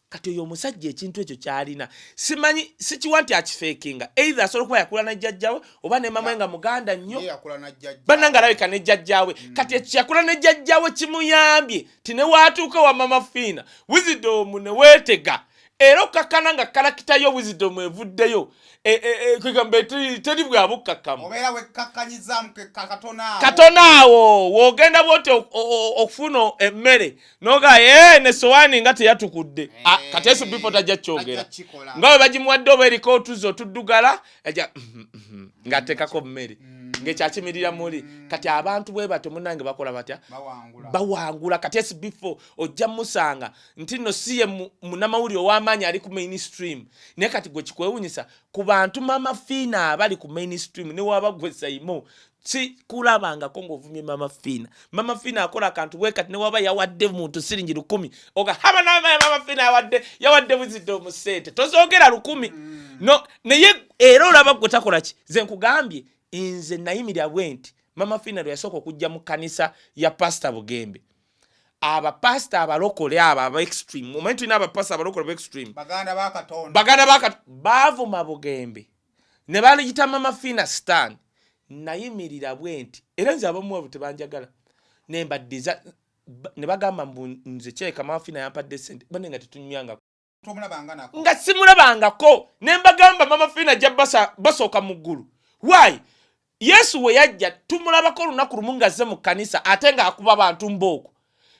Kati oyo omusajja ekintu ekyo kyalina simanyi, sikiwa nti akifeekinga, either asobola okuba yakula ne jjajjawe oba ne mama we nga muganda nnyo. Ye yakula na jjajja. Bannange, alabika ne jjajjawe. Kati ekyo yakula ne jjajjawe kimuyambye ti ne waatuuka wa Mama Fiina, wisdom ne weetega, era okkakkana nga character yo wisdom evuddeyo. Kwegamba teri bwabukkakkamu. Obeera wekkakkanyizaamu katono awo. Katono awo wogenda bwoti okufuna emmere noga ye ne sowaani nga teyatukudde. Ah, kati SB4 tajja kyogera. Tajja kikola. Nga bwe bagimuwadde oba eriko otuzzi otuddugala, ajja ng'ateekako mmere ng'ekyakimirira muli. Kati abantu bwe batyo munnange bakola batya? Bawangula. Bawangula. Kati SB4 ojja musanga nti nno si ye munnamawulire ow'amaanyi ali ku mainstream, naye kati gwe kikwewunyisa ku bantu Mama Fiina abali ku mainstream, ne waba gwe Saimo si kulabangako ng'ovumye Mama Fiina. Mama Fiina akola akantu bwe kati, ne waba yawadde muntu siringi 1000, oga haba nama Mama Fiina yawadde buzidde mu ssente tozoogera 1000 no. Naye era olaba gwe takola ki. Nze nkugambye, nze nayimirira bwe nti Mama Fiina lwe yasooka okujja mu kkanisa ya Pasita Bugembe, abapasita abalokole abo aba extreme, omanyi tulina abapasita abalokole ba extreme. Baganda ba Katonda. Baganda ba baavuma Bugembe ne baliyita Mama Fiina stan. Nayimirira bwe nti, era nze abamu abo tebanjagala ne mbaddiza ne bagamba mbu nze kyeka Mama Fiina yampadde sente bane nga tetunywangako. Tomulabanga nako. Nga simulabangako, ne mbagamba Mama Fiina ajja basooka mu ggulu. Why? Yesu we yajja tumulabako olunaku lumu ng'azze mu kkanisa, ate ng'akuba bantu mbooko,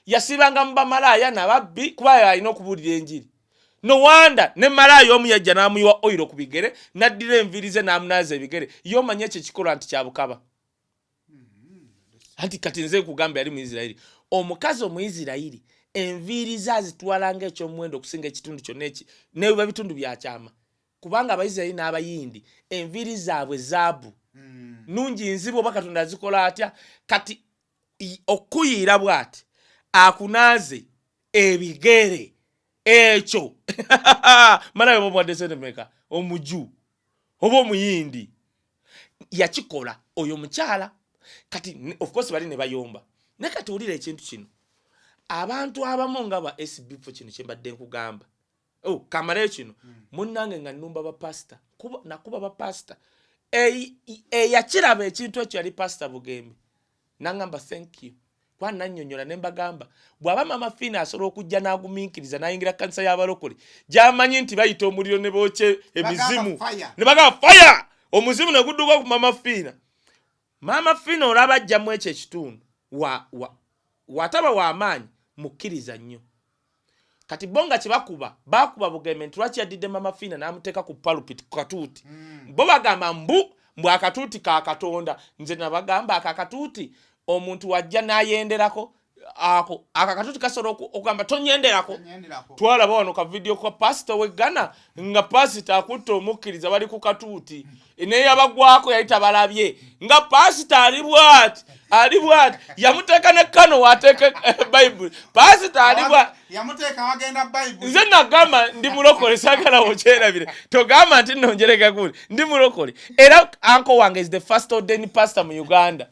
yasibanga mu bamalaaya nababbi, kuba alina okubuulira enjiri. No wonder ne malaaya omu yajja n'amuyiwa oyiro ku bigere, n'addira enviiri ze n'amunaaza ebigere. Ye omanyi ekyo ekikolwa nti kyabukaba. Anti kati nze nkugamba, yali mu Isirayiri, omukazi Omuisirayiri enviiri ze azitwala ng'ekyomuwendo okusinga ekitundu kyonna eki nebiba bitundu byakyama, kubanga Abaisirayiri n'Abayindi enviiri zaabwe zaabu nungi nzibu, oba Katonda azikola atya. Kati okuyiira bw'ati akunaaze ebigere, ekyo malayo oba omuwadde sente meka, omuju oba Omuyindi. Yakikola oyo mukyala. Kati of course bali ne bayomba, naye kati wulira ekintu kino. Abantu abamu nga ba SB4, kino kyembadde nkugamba. Oh, kamaleyo kino. Munnange nga nnumba bapasita, nakuba bapasita. Eyakiraba ekintu ekyo yali Pasita Bugembe, nangamba, "Thank you," kuba nannyonnyola ne mbagamba, bw'aba Mama Fiina asobola okujja n'agumiikiriza n'ayingira kanisa y'abalokole gy'amanyi nti bayita omuliro ne bookya emizimu, ne bagamba fire, omuzimu ne gudduka ku Mama Fiina. Mama Fiina olaba ajjamu ekyo ekitundu, wataba w'amaanyi, mukkiriza nnyo. Kati bo nga kyebakuba, bakuba Bugembe nti lwaki yaddidde Mama Fiina n'amuteeka ku pulpit, ku katuuti. Bo bagamba mbu akatuuti ka Katonda. Nze nabagamba, ako akatuuti omuntu wajja n'ayenderako, ako akatuuti kasobola okugamba, "Tonyenderako." Twalaba wano ka video ka pasita w'eggana nga pasita akutta omukkiriza, bali ku katuuti, neyabagwako yali tabalabye nga pasita ali bwati, ali bwati, yamuteeka ne kano wateeka Bayibuli. Pasita ali bwati. Nze nagamba ndi mulokole, sagala okyerabire. Togamba nti nno njerega gundi, ndi mulokole. Era uncle wange is the first ordained pastor mu Uganda.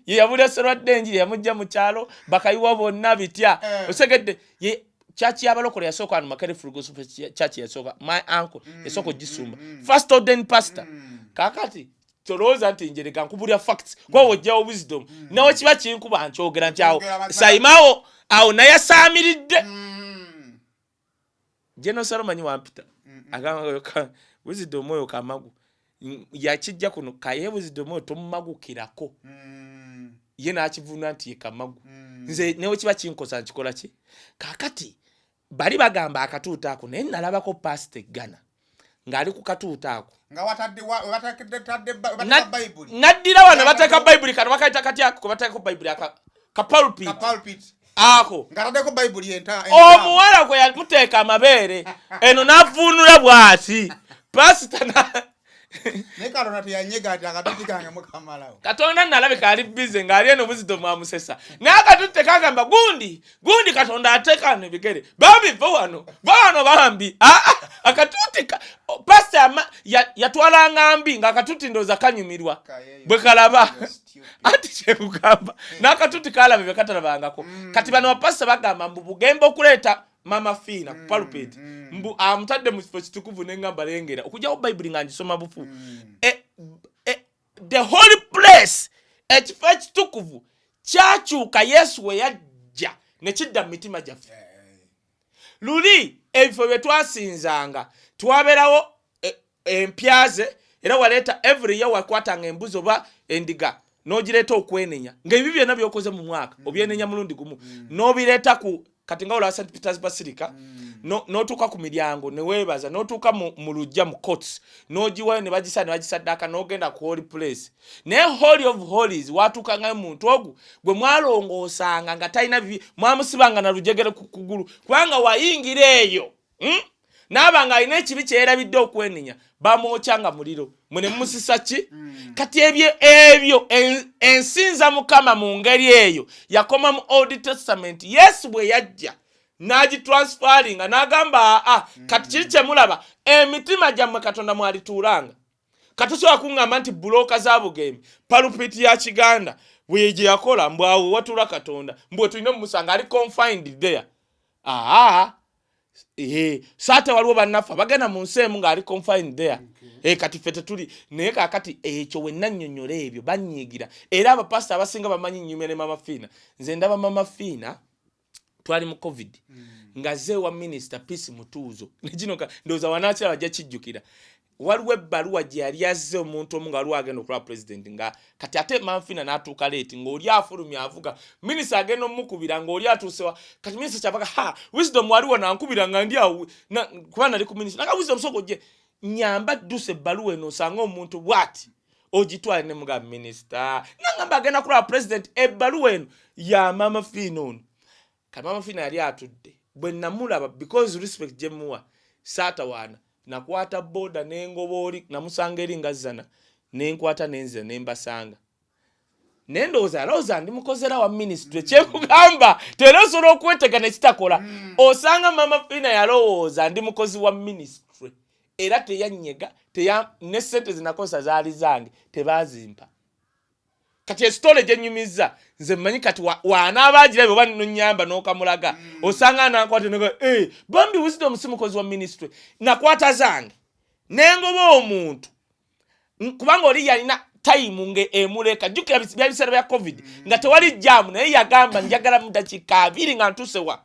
Ye yabulya Serwadde enjiri, yamujja mu kyalo, bakayiwa bonna bitya. Osegedde ye church y'abalokole yasooka wano, Makerere Full Gospel Church yasooka, my uncle yasooka ogisumba, first ordained pastor. Kakati tolowooza nti njerega, nkubulya facts, kuba wojjawo wisdom. Nawe kiba kinkuba nkyogera nti awo sayimawo awo nayasaamiridde. Jenosalo manyi wampita agamba, "Wisdom oyo kamagu yakijja kuno kaye, wisdom oyo tomumagukirako." Ye n'akivunula nti ye kamagu. Nze newe kiba kinkosa nkikola ki. Kakati bali bagamba akatuuti ako, naye nalabako pasita eggana ng'ali ku katuuti ako. Nga watadde watadde bateeka Bayibuli. Naddira wano bateeka Bayibuli, kano bakaita kati ako kwe bateekako Bayibuli, aka ka pulpit. Ka pulpit. Ako. Nga ataddeko Bayibuli Omuwala gwe yamuteeka amabeere eno n'avvuunula bw'ati pasita na Naye Katonda teyanyega nti akatuuti kange mukamalawo. Katonda nalabika ali busy ng'ali eno buzito mwamusesa, naye akatuuti tekagamba gundi gundi. Katonda ateeka wano ebigere, bambi va wano, va wano bambi. Ah, ah, akatuuti pasita yatwalanga mbi ng'akatuuti ndowooza kanyumirwa Kayeyo. bwe kalaba. You're stupid. Anti kyekugamba n'akatuuti kalaba bye katalabangako. Kati bano bapasita bagamba mbu Bugembe okuleeta Mama Fiina ku pulpit, mbu amutadde mu kifo kitukuvu. Neŋŋamba lengera okugyawo Bayibuli nga ngisoma bufu. The holy place, ekifo ekitukuvu kyakyuka Yesu we yajja ne kidda mu mitima gyaffe. Luli ebifo bye twasinzanga twabeerawo empya ze, era waleeta every year, wakwatanga embuzi oba endiga n'ogireeta okwenenya ng'ebibi byonna byokoze mu mwaka obyenenya mulundi gumu, n'obireeta ku kati nga olaba St Peters Basilica, n'otuuka ku miryango ne weebaza, n'otuuka mu luggya mu courts n'ogiwayo ne bagisa ne bagisaddaaka, n'ogenda ku holy place. Naye holy of holies watuukangayo muntu ogwo gwe mwalongoosanga nga talina bibi, mwamusibanga na lujegere ku kugulu, kubanga wayingira eyo, Naaba ng'alina ekibi kyeyerabidde okwenenya, bamwokya nga muliro, mwe ne mumusisa ki. Kati ebyo ensinza Mukama mu ngeri eyo yakoma mu Old Testament. Yesu bwe yajja n'agitransfaringa n'agamba, "Aa, kati kiri kyemulaba, emitima gyammwe Katonda mwalituulanga." Katusobola kuŋŋamba nti bulooka za Bugembe, pulpit ya Kiganda bwe gye yakola, mbw awo watuula Katonda, mbwe tulina omumusanga ali confined there. Aa, so ate waliwo bannaffe abagenda mu nsi emu ng'ali confined there. Kati ffe tetuli naye. Kaakati ekyo we nannyonnyola ebyo bannyiigira, era abapasita abasinga bamanyi nnyumya ne Mama Fiina. Nze ndaba Mama Fiina, twali mu COVID, nga ze wa Minisita Peace Mutuuzo nekino ndowooza wanaakiraba ajja kijjukira. Waliwo ebbaluwa gye yali azze omuntu omu nga waliwo agenda okulaba pulezidenti, nga kati ate Mama Fiina n'atuuka late, ng'oli afulumya avuga, minisita agenda omukubira ng'oli atuusewa. Kati minisita kyavaga, "Ha, Wisdom waliwo nankubira nga ndi awo kuba nali ku minisita naga, Wisdom sooka ojje nyamba ddusa ebbaluwa eno osange omuntu bw'ati ogitwale." Ne mugamba, "Minisita nangamba agenda kulaba pulezidenti, ebbaluwa eno ya Mama Fiina ono." Kati Mama Fiina yali atudde, bwe namulaba, because respect gye muwa, saatawaana, nakwata boda nengoba oli namusanga eri nga zzana, nenkwata nenzira nembasanga, naye ndowooza alowooza ndi mukozera wa minisitule. Kyekugamba tera osobola okwetega nekitakola. Osanga Mama Fiina yalowooza ndi mukozi wa minisitule. Era teyanyega teya, ne sente zinakozesa zaali zange, tebazimpa. Kati esitole gyenyumiza nze mmanyi kati wanaaba agirabye oba nonyamba n'okamulaga, osanga anankwata noga hey, bambi Wisdom si mukozi wa ministry. Nakwata zange nengoba omuntu, kubanga oli yalina time nga emuleka. Jjukira byali biseera bya COVID nga tewali jam, naye yagamba njagala mu dakiika 20 nga ntuuse wa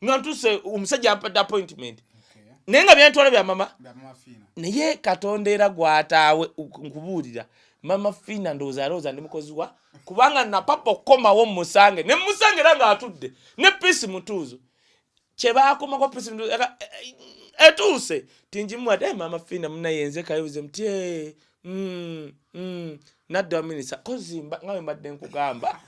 nga ntuuse. Omusajja ampadde appointment, naye nga byentwala bya mama. Bya Mama Fiina. Naye Katonda era gwataawe, nkubuulira, Mama Fiina ndowooza alowooza ndi mukozi wa, kubanga napapa okukomawo musange ne musange era ng'atudde ne Peace Mutuuzo. Kyebakomako Peace Mutuuzo etuuse tingimuwadde. Mama Fiina munaye nze kayobuze muti nadda wa minisita kozimba nga bwe mbadde nkugamba.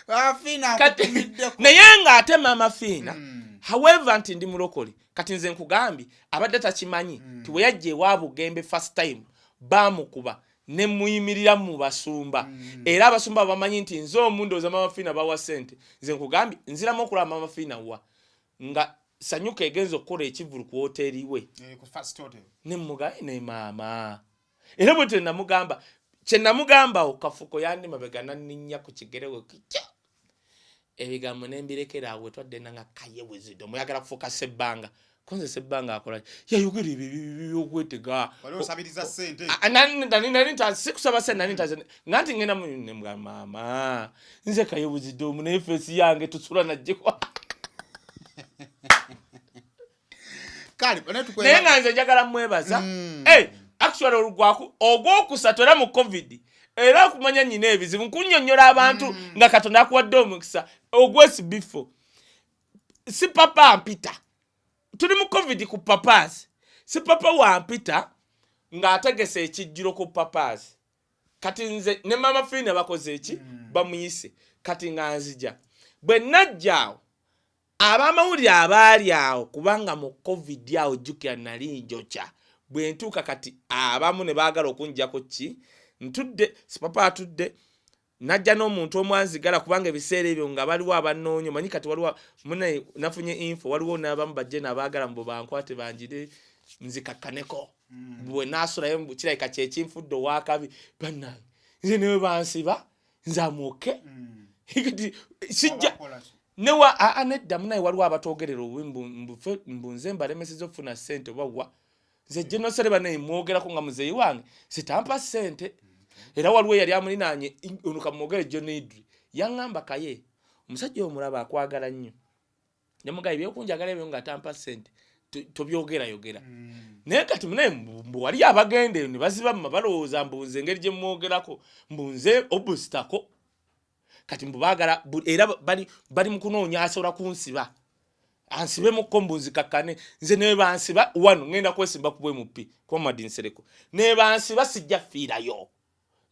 Mama Fiina Kati akutumiddeko. Naye ng'ate Mama Fiina, however nti ndi mulokole, kati nze nkugambye abadde takimanyi ti bwe yajja ewa Bugembe first time baamukuba ne muyimirira mu basumba, era abasumba bamanyi nti nze omu ndowooza Mama Fiina bawa ssente. Nze nkugambye nziramu okulaba Mama Fiina wa nga Sanyuka egenza okukola ekivvulu ku woteeri we. Ku First Hotel. Ne mugaye ne maama, era bwe namugamba kye namugambawo kafuko yandi mabega nanninnya ku kigere we kitya ebigambo nembirekera awo. Twadde nanga Kaye Wisdom oyagala kufuuka Sebbanga, konze Sebbanga akola yayogera ebyo ebyokwetega. Wali osabiriza ssente. Ah, nani sikusaba sente, nani ntaze nga nti ngenda nemugamba maama nze Kaye Wisdom naye face yange tusula najjekwa. Kale naye naye tukweba nga nze njagala mwebaza. Hey, actually olugwaku ogwokusatu era mu COVID, era okumanya nyina ebizibu nkunnyonnyola abantu nga Katonda akuwadde omukisa ogwesibifo si papa mpita tuli mu COVID ku Papaasi, si papa wampita ng'ategese ekijjulo ku Papaasi. Kati nze ne Mama Fiina bakoze eki bamuyise. Kati nga nzija, bwe najja awo abamawulire abaali awo, kubanga mu COVID awo jjukira nali njokya, bwe ntuuka kati abamu ne baagala okungjako ki ntudde, sipapa atudde najja n'omuntu omu anzigala, kubanga ebiseera ebyo nga baliwo abanoonya omanyi kati waliwo munaye nafunye info, waliwo n'abamu bajje nabaagala mbu bankwate banjire nzikakkaneko bwe naasulayo mbu kirabika kyekinfudde owakabi. Bannange, nze newe bansiba nze amuoke kati sijja. Obakola ki? Newa aa nedda munaye, waliwo abatwogerera obubi mbu nze mbalemeseza okufuna ssente oba wa nze genosere banaye mwogerako nga muzeeyi wange sitampa ssente. Era waliwo eyali amulinaanye ono kamwogere John Idri yaŋŋamba, "Kaye, omusajja oyo mulaba akwagala nnyo." Ne mugaye ebyokunjagala ebyo nga atampa ssente tobyogerayogera. Naye kati munaye mbu wali abagenda eyo ne baziba mma balowooza mbu nze engeri gye mwogerako mbu nze obusitako. Kati mbu baagala era bali mu kunoonya asobola kunsiba ansibemukko mbu nzikakkane. Nze ne bansiba wano ŋŋenda kwesimba ku bwemupi kuba Nsereko ne bansiba sijja fiirayo,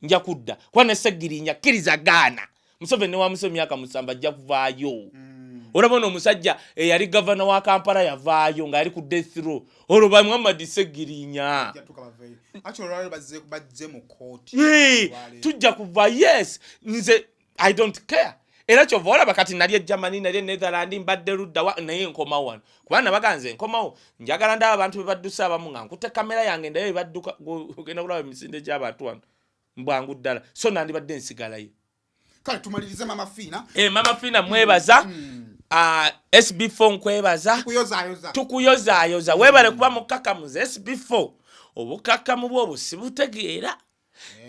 nja kudda kuba ne Segirinya kkiriza gaana Museveni ne wa Museveni myaka 7 ajja kuvaayo. Olaba ono omusajja eyali gavana wa Kampala yavaayo nga yali ku death row, olwo ba Muhammad Segirinya. Bajja tuka baveeyo. Actually, olwaleero bazze mu kooti. Yee, Olwaleero. Tujja kuva, yes, nze I don't care. Era kyova olaba kati nali e Germany, nali e Netherland, mbadde ludda wa, naye nkomawo wano kuba nabaga nze nkomawo njagala ndaba abantu be badduse abamu nga nkutte kamera yange ndayo bebadduka. Ogenda kulaba emisinde gy'abantu wano mbwangu ddala, so nandibadde nsigalayo. Kale tumalirize Mama Fiina. Mama Fiina mwebaza. SB4 nkwebaza. Tukuyozaayoza. Tukuyozaayoza, weebale kuba mukakamuze. SB4 obukakamu bwe obwo sibutegeera.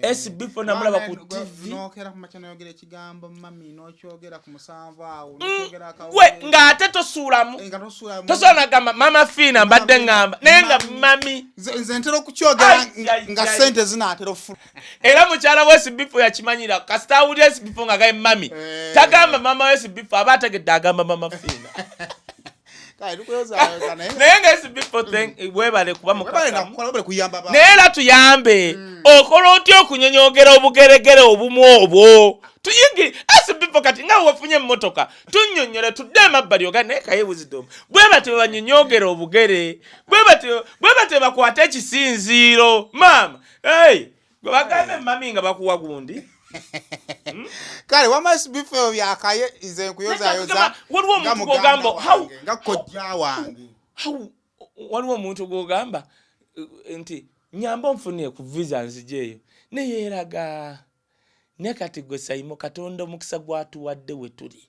SB4 namulaba ku TV. Nokera ku makya noyogera ekigambo mami, nokyogera ku 7 awo, nokyogera We akawungeezi. Ng'ate tosuulamu. Nga tosuulamu. Tosobola nagamba Mama Fiina mbadde ŋŋamba naye nga mami. Nze ntera okukyogera Ai, ai, nga ai. sente zinaatera ofuna. Era mukyala we SB4 yakimanyira, kasita awulira SB4 nga gaye mami, tagamba mama we SB4 aba ategedde agamba Mama Fiina. Kale tukuyozaayoza naye. Naye nga SB4 weebale kuba webale mukakamu. Nakukola, webale kuyamba abantu. Naye era tuyambe, okola otya okunyonyogera obugeregere obumu obwo tuyigi SB4? Kati nga wewafunye emmotoka, tunnyonnyole tudde emabbali oga naye Kaye Wisdom bwe batyo banyonyogera obugere, bwe batyo bakwate ekisinziiro maama. Hey, gwe bagambe mami nga bakuwa gundi. Kale wama SB4 byakaye, nze nkuyozayoza. Waliwo nga omuntu muganda gw'ogamba wange, nga kojja wange. Waliwo omuntu gwogamba nti nyamba onfunire ku visa nzijeeyo, neyeeraga. Naye kati gwe Saimo, Katonda omukisa gwatuwadde we tuli,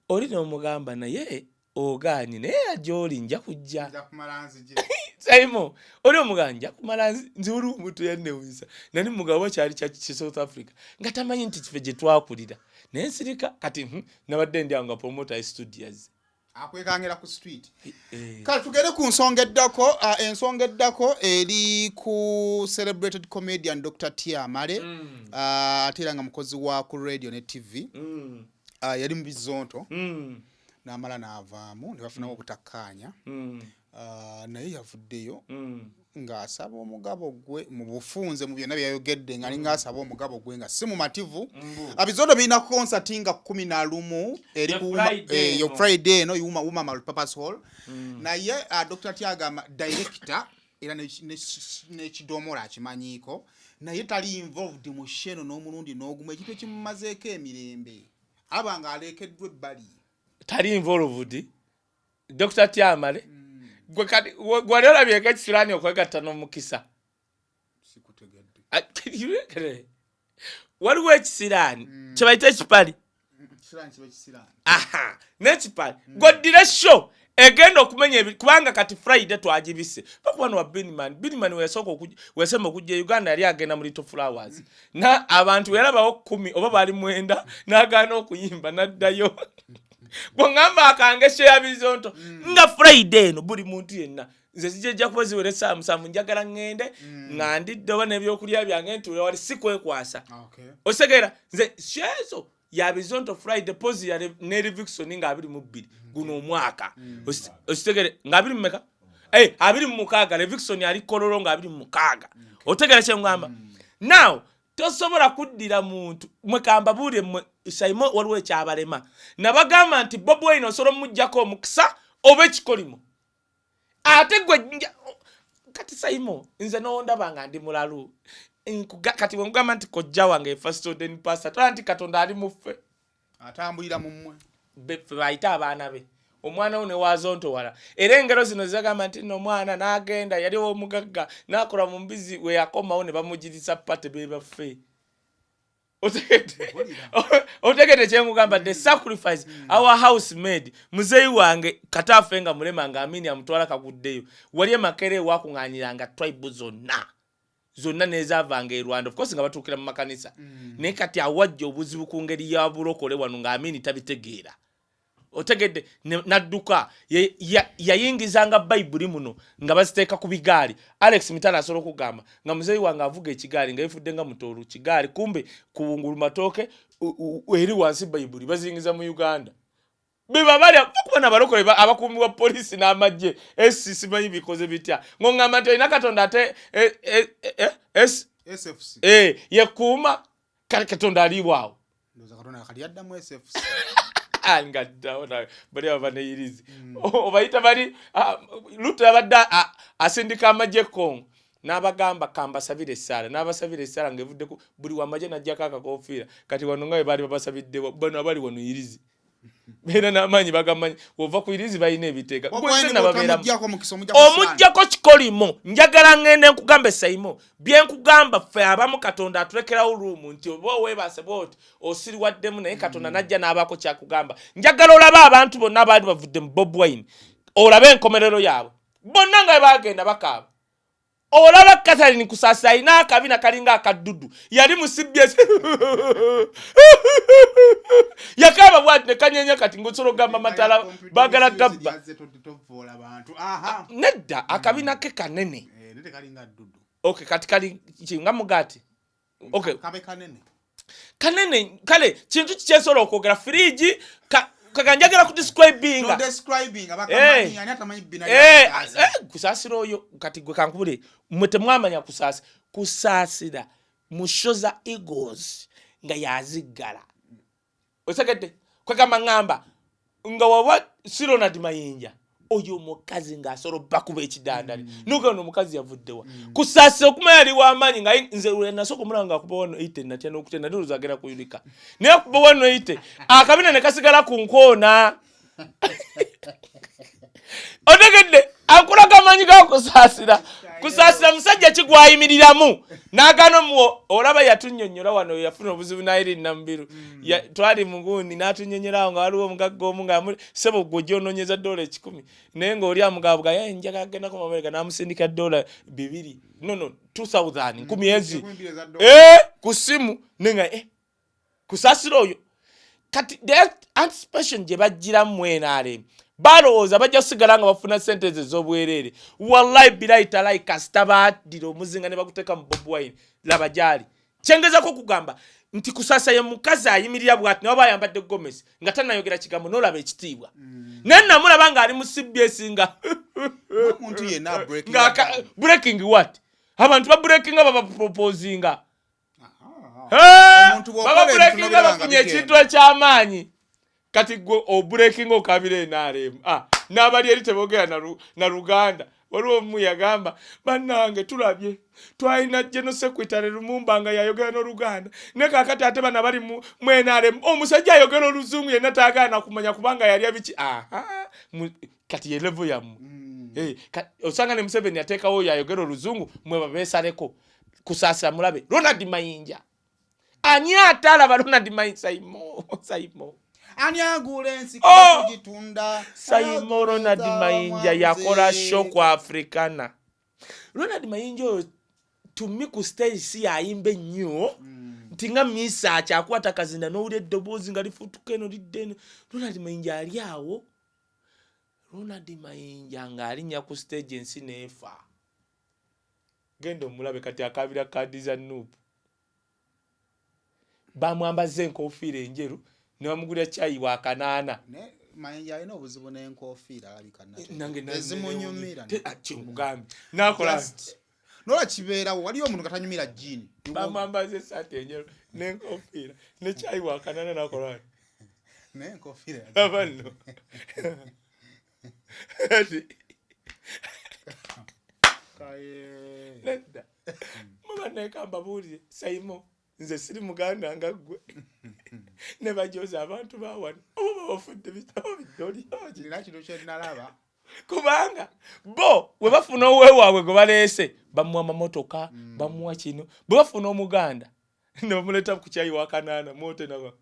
oli n'omugamba naye ogaanye, naye era gy'oli nja kujja. Saimo, oli omugamba nja kumala nze. Waliwo omuntu yannewunyisa, nali mugabo kyali kya South Africa nga tamanyi nti kife gye twakulira, naye nsirika. Kati nabadde ndi awo nga promoter studios. Akwekangira ku street. Kale tugende ku nsonga eddako. Ensonga eddako eri ku celebrated comedian Dr Tiamale, ate era nga mukozi wa ku radio ne TV. Yali mu Bizonto, n'amala n'avaamu ne bafunamu obutakkaanya. Naye yavuddeyo ng'asaba omugabo gwe mu bufunze mu byonna byayogedde, nga alinga asaba omugabo gwe nga si mumativu. Bizonto birina konsati nga 11 eri ku yo Friday eno, Uma Multipurpose Hall. Naye Dr Tiagamba director era n'ekidomola akimanyiiko, naye tali involved mu show eno n'omulundi n'ogumu, ekintu ekimumazeeko emirembe, aba nga alekeddwa ebbali. Tali involved, Dr Tiamale. Gwe kati gwali olabyeko ekisiraani okwegatta n'omukisa? Waliwo ekisiraani kyebayita ekipali n'ekipali. Gweddira show egenda okumenya, kubanga kati Friday twagibise bakuba wa Binman. Binman weyasooka weyasemba okujja e Uganda yali agenda mu Little Flowers, na abantu yalabawo 10 oba baali 9, n'agaana okuyimba n'addayo. Bweŋŋamba akange show ya Bizonto nga Friday eno, buli muntu yenna nze zijja kuba ziwera essaawa 7, njagala ŋŋende nga ndidde oba n'ebyokulya byange ntuule wali, si kwekwasa. Osegeera nze show ezo ya Bizonto Friday pozi ya ne Livingstone nga 22 guno omwaka. Okitegere nga abiri mumeka? 26. Livingstone ali Kololo nga 26. Otegere kyeŋŋamba? Now tosobola kuddira muntu mwekamba buulye mmwe. Saimo, waliwo ekyabalema, nabagamba nti Bobi Wine osobola omuggyako omukisa oba ekikolimo, ate gwe kati Saimo nze nondaba nga ndi mulalu. Kati bwe nkugamba nti kojja wange first ordained pastor, tola nti Katonda ali muffe. Atambulira mu mmwe. Ffe bayite abaana be, omwana wo newazontowala. Era engero zino zagamba nti nno omwana n'agenda yali ow'omugagga n'akola mu mbizi, we yakomawo ne bamugirisa pate bebaffe. Otegedde kyenkugamba? The sacrifice our house made. Muzeeyi wange kataafe nga mulema, nga Amini amutwala kaguddeyo wali emakere, ewakuŋŋaanyiranga tribe zonna zonna nezaavanga e Rwanda, of course nga batuukira mu makanisa. Naye kati awajja obuzibu ku ngeri ya bulokole wano nga Amini tabitegeera. Otegedde? Nadduka yayingizanga bayibuli muno nga baziteeka ku bigaali. Alex Mitala asobola okugamba nga muzeeyi wange avuga ekigaali nga yefudde nga mutoolu kigaali, kumbe kubungulu matooke eri wansi bayibuli baziyingiza mu Uganda. Beba bali kuba nabalokole abakuumibwa polisi n'amagye esi simanyi bikoze bitya, ng'oŋŋamba nti olina Katonda ate SFC. Yekuuma kale Katonda aliibwawo. Ndowooza Katonda kali yaddamu SFC. Nga ddawo bali aba baneyirizi obayita bali. Luto yabadde asindika amagye e Congo, n'abagamba kambasabire essaala, n'abasabira essaala ng'evuddeku buli wamagye n'aggyako akakofiira. Kati wano nga bwe baali babasabidde, bano abali wano irizi beera n'amaanyi bagamanyi, wova ku irizi balina ebiteeka. Gwe nababeeramu. Omugyako omukisa, omugyako sitaani. Omugyako kikolimo. Njagala ŋŋende nkugamba Saimo, bye nkugamba, ffe abamu Katonda atulekerawo room nti oba oweebase bwoti osiriwaddemu, naye Katonda najja n'abaako kyakugamba. Njagala olabe abantu bonna abaali bavudde mu Bob Wine, olabe enkomerero yaabwe bonna nga bwe bagenda bakaaba. Olaba Catherine Kusasa alina akabina kalinga akaddudu, yali mu CBS, yakaaba bwati ne kanyenya. Kati ngaosobola okugamba matala baagala gabba. Yazze tovoola bantu. Aha. Nedda, akabina ke kanene. Eh, naye tekalinga ddudu. Okay, kati kali ki nga mugati? Okay. Kabe kanene. Kanene kale kintu kikyensobola okwogera firiji kaga njagala kudescribinga. No describing abakamanyi, ani atamanyi bina Eh, lya Kusaasira. Kusaasira oyo kati gwe kankubule, mmwe temwamanya Kusaasira. Kusaasira mu show za Eagles nga yaziggala, osegedde? Kwegamba ŋŋamba nga waba si Ronald Mayinja oyo omukazi ng'asobola obbakuba ekidandali, nogenda omukazi yavuddewa. Kusaasira okumanya yali w'amaanyi nga nze lwe nasooka omulaba nga akuba 180, natya n'okutya, nali olowooza agenda kuyulika, naye akuba 180 akabina ne kasigala ku nkoona. Otegedde? Akulaga amanyi ga Kusaasira. Kusaasira musajja ki gwayimiriramu n'agaana omuwo? Olaba yatunnyonnyola wano, yafuna obuzibu n'Irene Namubiru. Twali mugundi n'atunnyonnyola awo nga waliwo omugagga omu nga sebo gwe gy'onoonyeza $100, naye ng'oli amugabwa yaye njagala kugendako mu Amerika, n'amusindika $2, no, 2000, nkumi ezi ku simu, nenga Kusaasira oyo. Kati the anticipation gye bagiramu mu NRM, balowooza bajja kusigala nga bafuna sente ezo ez'obwereere. Wallahi bilahi talahi, kasita baddira omuzinga ne baguteeka mu Bobi Wine, laba gyali. Kyengezako okugamba nti Kusaasa ye mukazi ayimirira bwati, naye oba ayambadde gomesi nga tanayogera kigambo, nolaba ekitiibwa. Naye namulaba ng'ali mu CBS nga Omuntu yenna breaking nga down. Breaking what? Abantu babreakinga, babaproposinga. Omuntu bw'okola Baba ebintu breakinga n'obiraba nga bafunye bigenda. ekintu ekyamaanyi. Kati gwe obreakinga okabira NRM. Ah, n'abali eri tebogera na Luganda. Waliwo omu yagamba, bannange tulabye twalina General Secretary Lumumba nga yayogera n'Oluganda, ne kakati ate bano abali mu NRM, omusajja ayogera Oluzungu yenna taagaana kumanya kubanga yalya biki. Aha, kati ye level yammwe. Eh, osanga ne Museveni yateekawo oyo ayogera Oluzungu, mwe babeesaleko. Kusaasira mulabe Ronald Mayinja. Ani atalaba Ronald Mayinja? Saimo, Saimo. Ani agula ensi? Oh! Tugitunda. Saimo, Ronald Mayinja yakola show ku Africana. Ronald Mayinja oyo tumi ku stage si yayimba ennyo nti nga misaaki akwata kazinda n'owulira eddoboozi nga lifutuka eno lidda eno. Ronald Mayinja ali awo. Ronald Mayinja ng'alinnya ku stage, ensi n'efa. Genda omulabe kati akabira kaadi za NUP. Bamwambaza enkofiira enjeru ne bamugulira kyayi wa kanaana. Ne Mayinja alina obuzibu n'enkofiira, alabika Nange ezimunyumira. Ah, kyenkugambye nakola. Nola kibeerawo, waliyo omuntu nga tanyumira jiini. Bamwambaza esaati enjeru n'enkofiira ne kyayi wa kanaana, nakola. Naye enkofiira Laba nno. Ati, Kaye. Nedda, muba neeka mbabuulire, Saimo, nze siri muganda nga ggwe ne bajoza abantu bawano oba babafudde bitabo bidoli. Nina kino kyenalaba. Kubanga bo bwe bafuna owewaabwe gwe baleese, bamuwa amamotoka, bamuwa kino. Bwe bafuna omuganda ne bamuleeta ku kyayi wa kanaana mwote naba.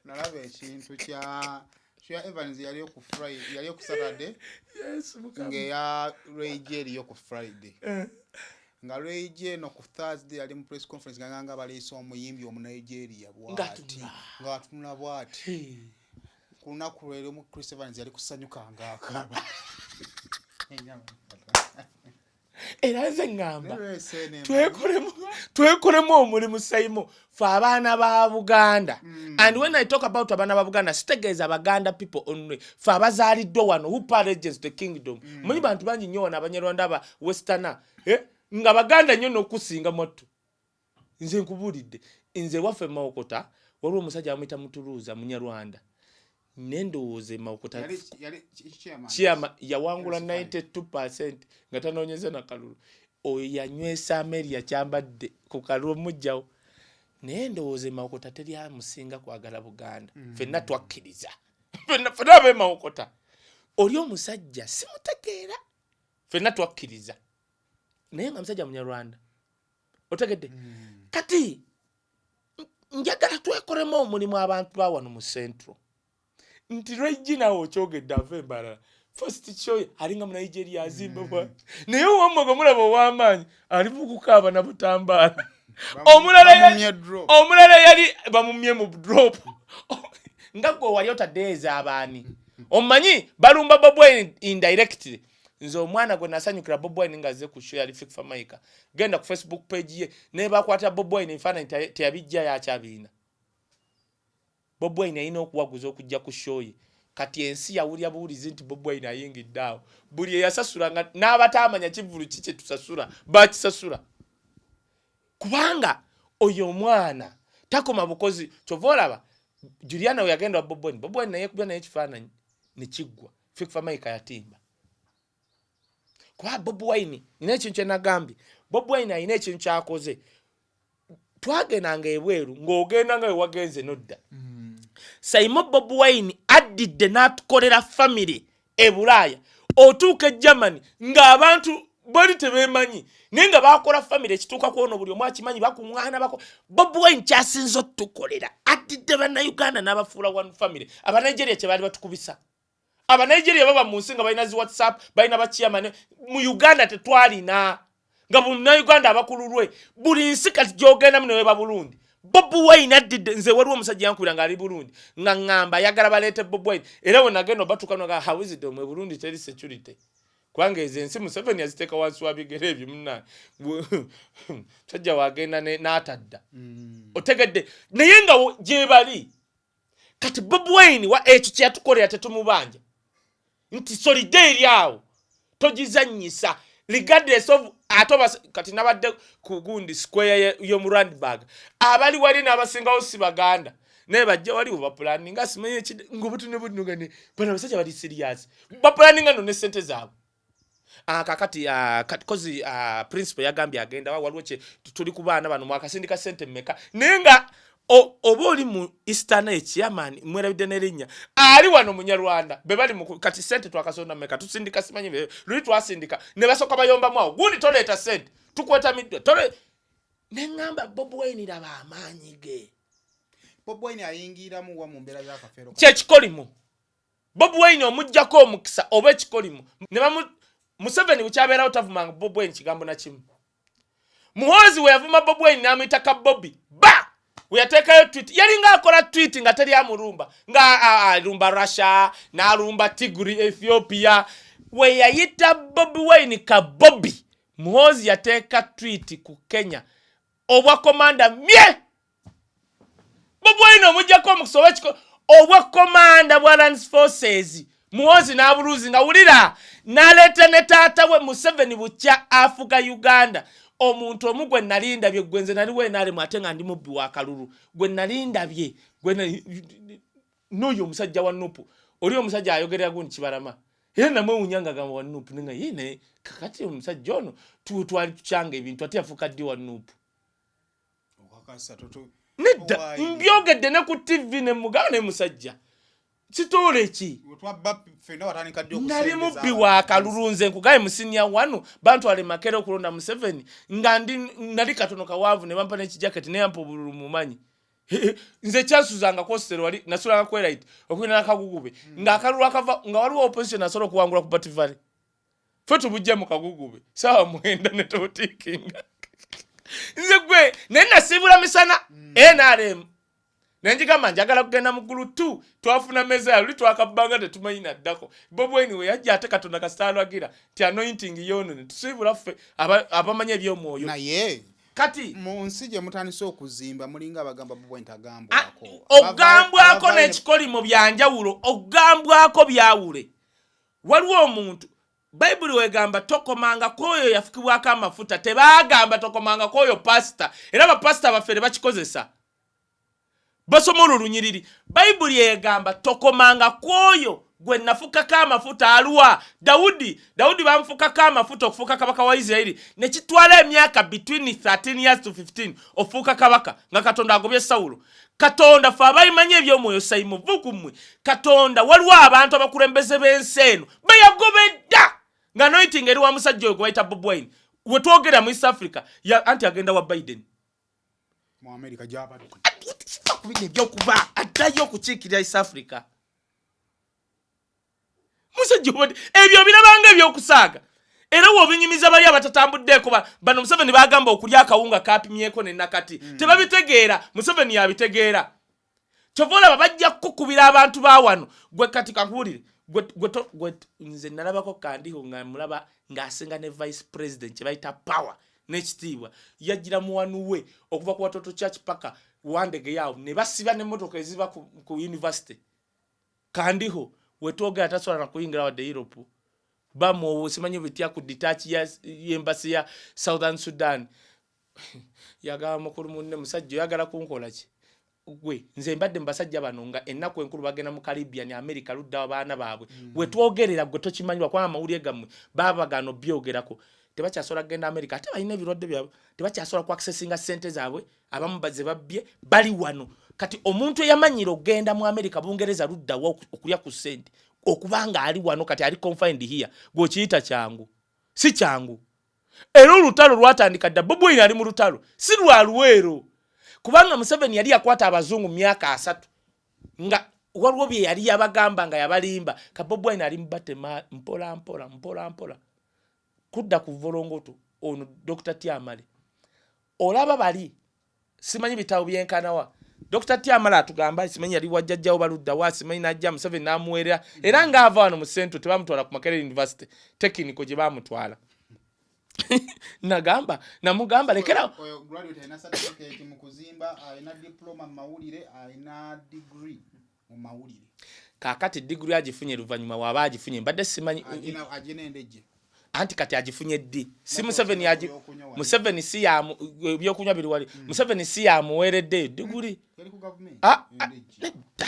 Nalaba ekintu kya Evans, yaliyo ku Friday, yaliyo ku Saturday. Yesu Mukama. Ng'eya Ray J eriyo ku Friday, nga Ray J eno ku Thursday yali mu press conference nga nga baleese omuyimbi Omunigeria bwati. Ng'atunula. Ng'atunula bwati. Hey. Ku lunaku lwero mu Chris Evans yali kusanyuka ng'akaaba. Era nze ŋŋamba twekolemu omulimu, Saimo, fe abaana ba Buganda. And when I talk about abaana ba Buganda, sitegeeza Baganda people only, fe abazaaliddwa wano who pledges the kingdom. Munyi bantu bangi nnyo wano Abanyarwanda, aba westerner, eh? Nga Baganda nnyo n'okusinga mwattu. Nze nkubuulidde, nze waffe Mawokota waliwo omusajja bamuyita Mutuluuza, Munyarwanda, nendowooza Emawokota chairman yawangula 92 nga tanoonyeza na kalulu. Oyo yanywesa Ameria Kyambadde ku kalulu omugjawo, naye ndowooza Emawokota teryamusinga kwagala Buganda. Ffenna twakkiriza, ffenna ab'Emawokota, oli omusajja simutegeera, ffenna twakkiriza, naye nga musajja Munyarwanda. Otegedde? Kati njagala twekolemu omulimu abantu ba wano mu Central, nti Regina okyogedde ava embalala first kyoyo alinga mu Nigeria azimba bwati, naye owammwe gwe mulaba ow'amaanyi ali mu kukaaba na butambaala. Omulala yali bamumye mu drop nga gwe wali otaddeeza abaani omanyi balumba Bobi Wine indirectly. Nze omwana gwe nasanyukira Bobi Wine nga azze ku show yali Fik Fameica. Genda ku Facebook page ye, naye bakwata Bobi Wine ebifaananyi teyabijja, yakyabiina. Bobi Wine alina okuwaguza okujja ku show ye. Kati ensi yawulira buwulizi nti Bobi Wine ayingidde awo, buli eyasasula nga n'abataamanya kivulu ki kye tusasula bakisasula, kubanga oyo omwana takoma bukozi. Kyova olaba Juliana we yagenda wa Bobi Wine, Bobi Wine naye kubya naye ekifaananyi nekiggwa. Fik Fameica yatimba kuba Bobi Wine nina ekintu kyenagambye. Bobi Wine alina ekintu kyakoze. Twagendanga ebweru ng'ogenda nga wewagenze nodda. Saimo, Bobi Wine addidde n'atukolera family. E Bulaaya otuuka e Germany ng'abantu bali tebeemanyi, naye nga bakola famire ekituuka kwono buli omu akimanyi, bakuŋŋaana bako. Bobi Wine kyasinza otukolera, addidde Bannayuganda n'abafuula one family. Abanigeria kye baali batukubisa, Abanigeria baba mu nsi nga balina zi WhatsApp, balina bachairman. Mu Uganda tetwalina, nga Bannayuganda abakululwe buli nsi. Kati gyogendamu neweba Burundi, Bobi Wine addidde. Nze waliwo omusajja yankubira ng'ali Burundi nga ŋŋamba ayagala baleete Bobi Wine, era we nagenda obatuuka nga hawizidde mu Burundi teri security, kubanga ezo ensi Museveni yaziteeka wansi wa bigere ebyo. Munange, musajja wagenda n'atadda. Otegedde? Naye nga gye bali kati Bobi Wine wa ekyo kyeyatukolera tetumubanja nti solidarity awo togizannyisa, regardless of ate kati nabadde ku gundi square y'omu Randburg, abali wali n'abasingawo si Baganda, naye bajja waliwo bapulaninga simanyi ngaobutunebutunuga ne bano abasajja bali serious, bapulaninga no ne sente zaabwe. Kakati kozi principal yagambye agenda waliwo kye tuli ku baana bano mwakasindika sente mmeka, naye nga oba oli mu Eastern echairman mwerabidde n'erinnya, ali wano Munyarwanda, be bali kati sente twakasonda mmeka tusindika simanyi luli twasindika ne basooka bayombamu awo gundi toleeta sente tukwetamiddwa tole neŋŋamba Bobi Wine laba amaanyi ge. Bobi Wine ayingiramu wa mu mbeera z'akafeero? Kyekikolimo. Bobi Wine omuggyako omukisa oba ekikolimo ne bamu Museveni bukyabeerawo tavumanga Bobi Wine kigambo na kimu. Muhoozi we yavuma Bobi Wine n'amuyita ka Bobi ba we yateekayo tweet, yalinga akola tweet nga teri amulumba, nga alumba Russia n'alumba Tigri Ethiopia. We yayita Bobi Wine ka Bobi, Muhoozi yateeka tweet ku Kenya obwa komanda mye. Bobi Wine omuggyako omukisa oba obwa komanda bwa land forces, Muhoozi n'abuluzi nga wulira n'aleeta ne taata we Museveni bukya afuga Uganda. Omuntu omu gwe nali ndabye, gwe nze nali wenaalemu ate nga ndi mubbi wa kalulu, gwe nali ndabye n'oyo omusajja wa NUP, oli omusajja ayogerera gundi Kibalama, era namwewunya nga gamba wa NUP, nenga ye naye kakati omusajja ono twali tukyanga ebintu ate yafuuka ddi wa NUP? Okakasa Nedda. Why? Mbyogedde ne ku TV ne mugaba ne musajja kitoole ki. Twabba ffenna, watandika ddi Nali okusembeza mubbi abantu? wa kalulu. Nze nkugaye mu senior one bantwala emakere okulonda Museveni nga ndi nali katono kawanvu ne bampa n'ekijaketi neyampa obululu mumanyi. Nze kyansuzanga kositero wali nasulanga kweright okulina nakagugube ng'akalulu akava nga waliwo opposition asobola okuwangula ku Bativale, fe tubujja mu kagugube saawa 9 ne tubutiikinga. Nze gwe naye nasiibula misana NRM nenjigamba njagala kugenda mu ggulu tu twafuna meza luli twakabbanga tetumanyi naddako. Bobi Wine we yajja ate Katonda kasita alwagira nti anointing yono ne tusiibula ffe abamanyi ebyomwoyo. Naye Kati mu nsi gye mutandise okuzimba mulinga abagamba Bobi Wine tagambwako. Okugambwako n'ekikolimo byanjawulo. Okugambwako byawule. Waliwo omuntu Bayibuli wegamba tokomangako oyo yafukibwako amafuta, tebagamba tokomangako oyo pasita. Era bapasita baffe ne bakikozesa basoma olwo lunyiriri. Bayibuli egamba tokomanga ku oyo gwe nafukako amafuta. Aluwa Dawudi? Dawudi bamufukako amafuta okufuuka kabaka wa Isirayiri, nekitwala emyaka between 13 years to 15 ofuuka kabaka nga Katonda agobye Sawulo. Katonda fe abayimanyi ebyomwoyo sayimuvu mmwe Katonda waliwo abantu abakulembeze b'ensi eno beyagobedda nga anointing eri wa musajja oyo gwe bayita Bobi Wine. Wetwogera mu East Africa anti agenda wa Biden mu America gyabadde. Kubino ebyokuba addayo okukiikirira East Africa, musajja obadde ebyo birabanga ebyokusaaga, era wobinyumiza bali abatatambuddeeko bano Museveni bagamba okulya akawunga kapimyeko nenakati tebabitegeera. Museveni yabitegeera. Kyova olaba bajja kukukubira abantu ba wano. Gwe kati kankuwulire, gwe nze nalabako Kandiho nga mulaba ng'asinga ne vice president kye bayita power n'ekitiibwa. Yajjira muwanu we okuva ku Watoto Church paka Wandege yaawo ne basiba n'emmotoka eziva ku university. Kandiho wetwogera tasobola nakuyingira wadde Europe, bamuowo simanyi bitya ku detach y'embassy ya Southern Sudan. Yagamba mukulu munne, musajja oyagala kunkola ki gwe? Nze mbadde mu basajja bano nga ennaku enkulu bagenda mu Caribbean, America, ludda abaana baabwe. Wetwogerera gwe tokimanyi lwakuba amawulire gammwe baabagaana obyogerako. Tebakyasobola kugenda America, ate balina ebirwadde byabwe, tebakyasobola ku accessinga ssente zaabwe abamu baze babbye bali wano. Kati omuntu eyamanyira okugenda mu America, Bungereza, luddawa okulya ku ssente. Okuba nga ali wano kati ali confined here, gw'okiyita kyangu? Si kyangu. Era olutalo lwatandika dda. Bobi Wine ali mu lutalo, si lwa Luweero, kubanga Museveni yali yakwata abazungu myaka 30 nga waliwo bye yali yabagamba nga yabalimba. Ka Bobi Wine ali mubatema mpola mpola mpola mpola kudda ku volongoto. Ono Dr Tiamale olaba bali simanyi bitabo byenkanawa. Dr Tiamale atugamba simanyi yali wajjajjawo baluddawa, simanyi najja Museveni n'amuweerera, era ng'ava wano mu Central tebamutwala ku Makerere University Technical gye bamutwala. Nagamba, namugamba lekera. Oyo graduate alina certificate mu kuzimba, alina diploma mu mawulire, alina degree mu mawulire. Kaakati diguri agifunye luvannyuma, waaba agifunye mbadde simanyi. Agina endejje. Anti kati agifunye ddi? Si Museveni agi Museveni si yamu ebyokunywa biri wali. Museveni si yamuweereddeyo diguri? Yali ku gavumenti. Ah, ah, Endejje. Nedda,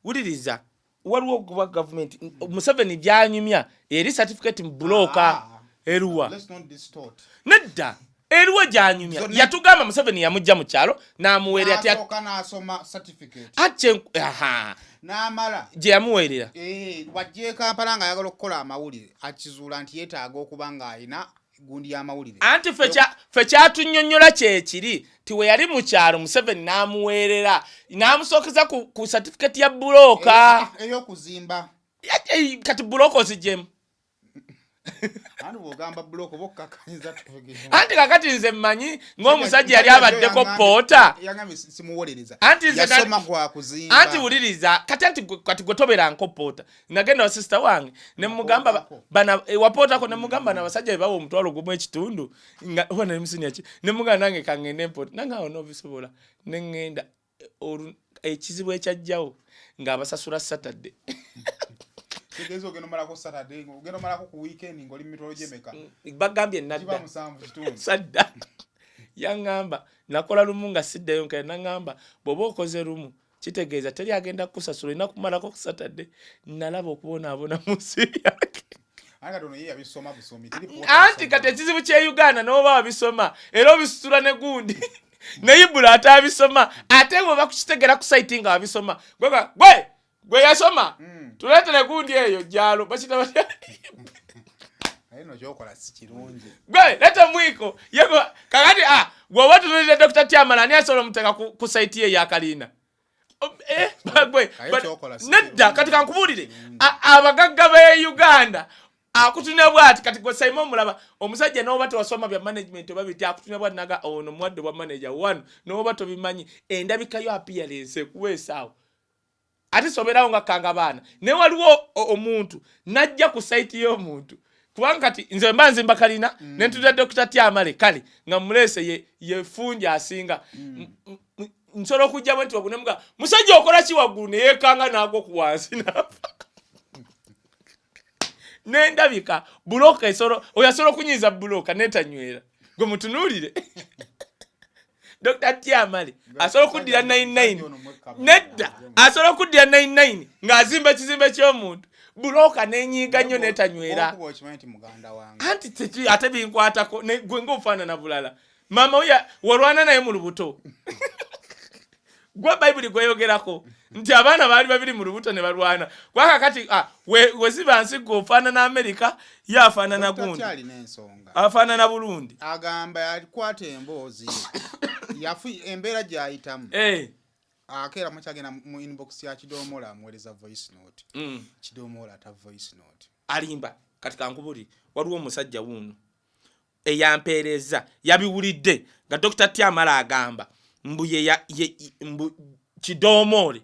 wuliriza, waliwo okuba gavumenti Museveni gyanyumya eri certificate mu bulooka. Ah. Eruwa? Let's not distort. Nedda, eriwo gyanyumya. Yatugamba Museveni yamugja mu kyalo n'amuweerera. N'asooka n'asoma certificate. Ate aha. N'amala. Gye yamuweerera. Eh, wajja e Kampala ng'ayagala okukola amawulire, akizuula nti yeetaaga okuba ng'alina gundi y'amawulire. Anti ffe kyatunnyonnyola kyekiri ti we yali mu kyalo Museveni n'amuweerera n'amusookeza ku certificate ya bulooka. Eh, ey'okuzimba. Kati bulooka ozigyemu? Anti bw'ogamba bulooka oba okukakkanyiza tuvuge. Anti kakati nze mmanyi ng'omusajja yali abaddeko poota. Yangambye simuwolereza. Anti nze Yasoma gwa kuzimba. Anti wuliriza kati, anti kati gwe tobeera nko poota. Nagenda wa sister wange ne mugamba Wapootako. Bana wapootako ne mugamba na basajja be bawa 1.5 omutwalo nga oba nali musiniya ki, ne mugamba nange kangende mpoota nange awo n'obisobola ne ŋŋenda. Ekizibu ekyajjawo ng'abasasula Saturday. Tegeeza ogenda omalako Saturday, ogenda omalako ku weekend ng'oli mu mitwalo gy'emeka? Bagambye Giba nadda. 7.5. Sadda, yaŋŋamba nakola lumu nga siddayo nkera, naŋŋamba bw'oba okoze lumu kitegeeza teri agenda kukusasula, olina kumalako ku Saturday. Nalaba okubonaabona mu nsi yange. Ate kati ono ye yabisoma busomi, teri poota. Anti Yasoma. Kati ekizibu kye Uganda n'oba wabisoma era obisitula ne gundi neyibula ate abisoma, ate bwe bakukitegera ku site nga wabisoma gwe yasoma tuleetere gundi eyo jalo bakita batya? Naye no kyokola si kirungi. Gwe leeta omwiko yego. Kakati gwe oba tunuulira Dr Tiamala, ani asobola omuteeka ku site ye eyakaliina? Gwe Kaye kyokola si nedda. kirungi. Kati kankubuulire, abagagga b'e Uganda akutunya bwati. Kati gwe Saima omulaba omusajja n'oba tewasoma bya management oba biti, akutunya bwati naga ono muwadde bwa manager one, n'oba tobimanyi, endabika yo, appearance ekuwa esaawo. Ate sobeerawo nga kanga baana naye waliwo omuntu najja ku site y'omuntu, kubanga kati nze mba nzimba kalina nentulira Dr Tiamale kale nga muleese ye fundi asinga. Nsobola okujja bwe nti waggulu nemuga musajja okola ki waggulu, neyekanga n'agwa ku wansi n'afa. Nendabika buloka esolo oyo asobola okunyiiza buloka netanywera. Gwe mutunuulire Dr Tiamale asobola okuddira 99 nedda, asobola okuddira 99 ng'azimba ekizimbe ky'omuntu, buloka nenyiiga nnyo netanywera. Okuba okimanyi nti muganda wange. Anti ate binkwatako gwe ng'ofaanana bulala. Maama we walwana naye mu lubuto. Gwe Bayibuli gweyogerako nti abaana baali babiri mu lubuto ne balwana kwaka. Kati we ziba nsi, gwe ofaanana Amerika, ye afaanana Dr. gundi. Kyalina ensonga. Afaanana Burundi. Agamba yakwata emboozi ye yafu embeera gy'ayitamu. Akeera mukyagenda mu inbox ya Kidomola amuweereza voice note. Kidomola ata voice note. Alimba. Kati kankubuli, waliwo omusajja wuuno eyampeereza yabiwulidde nga Dr Tiamala agamba mbu mbu Kidomoole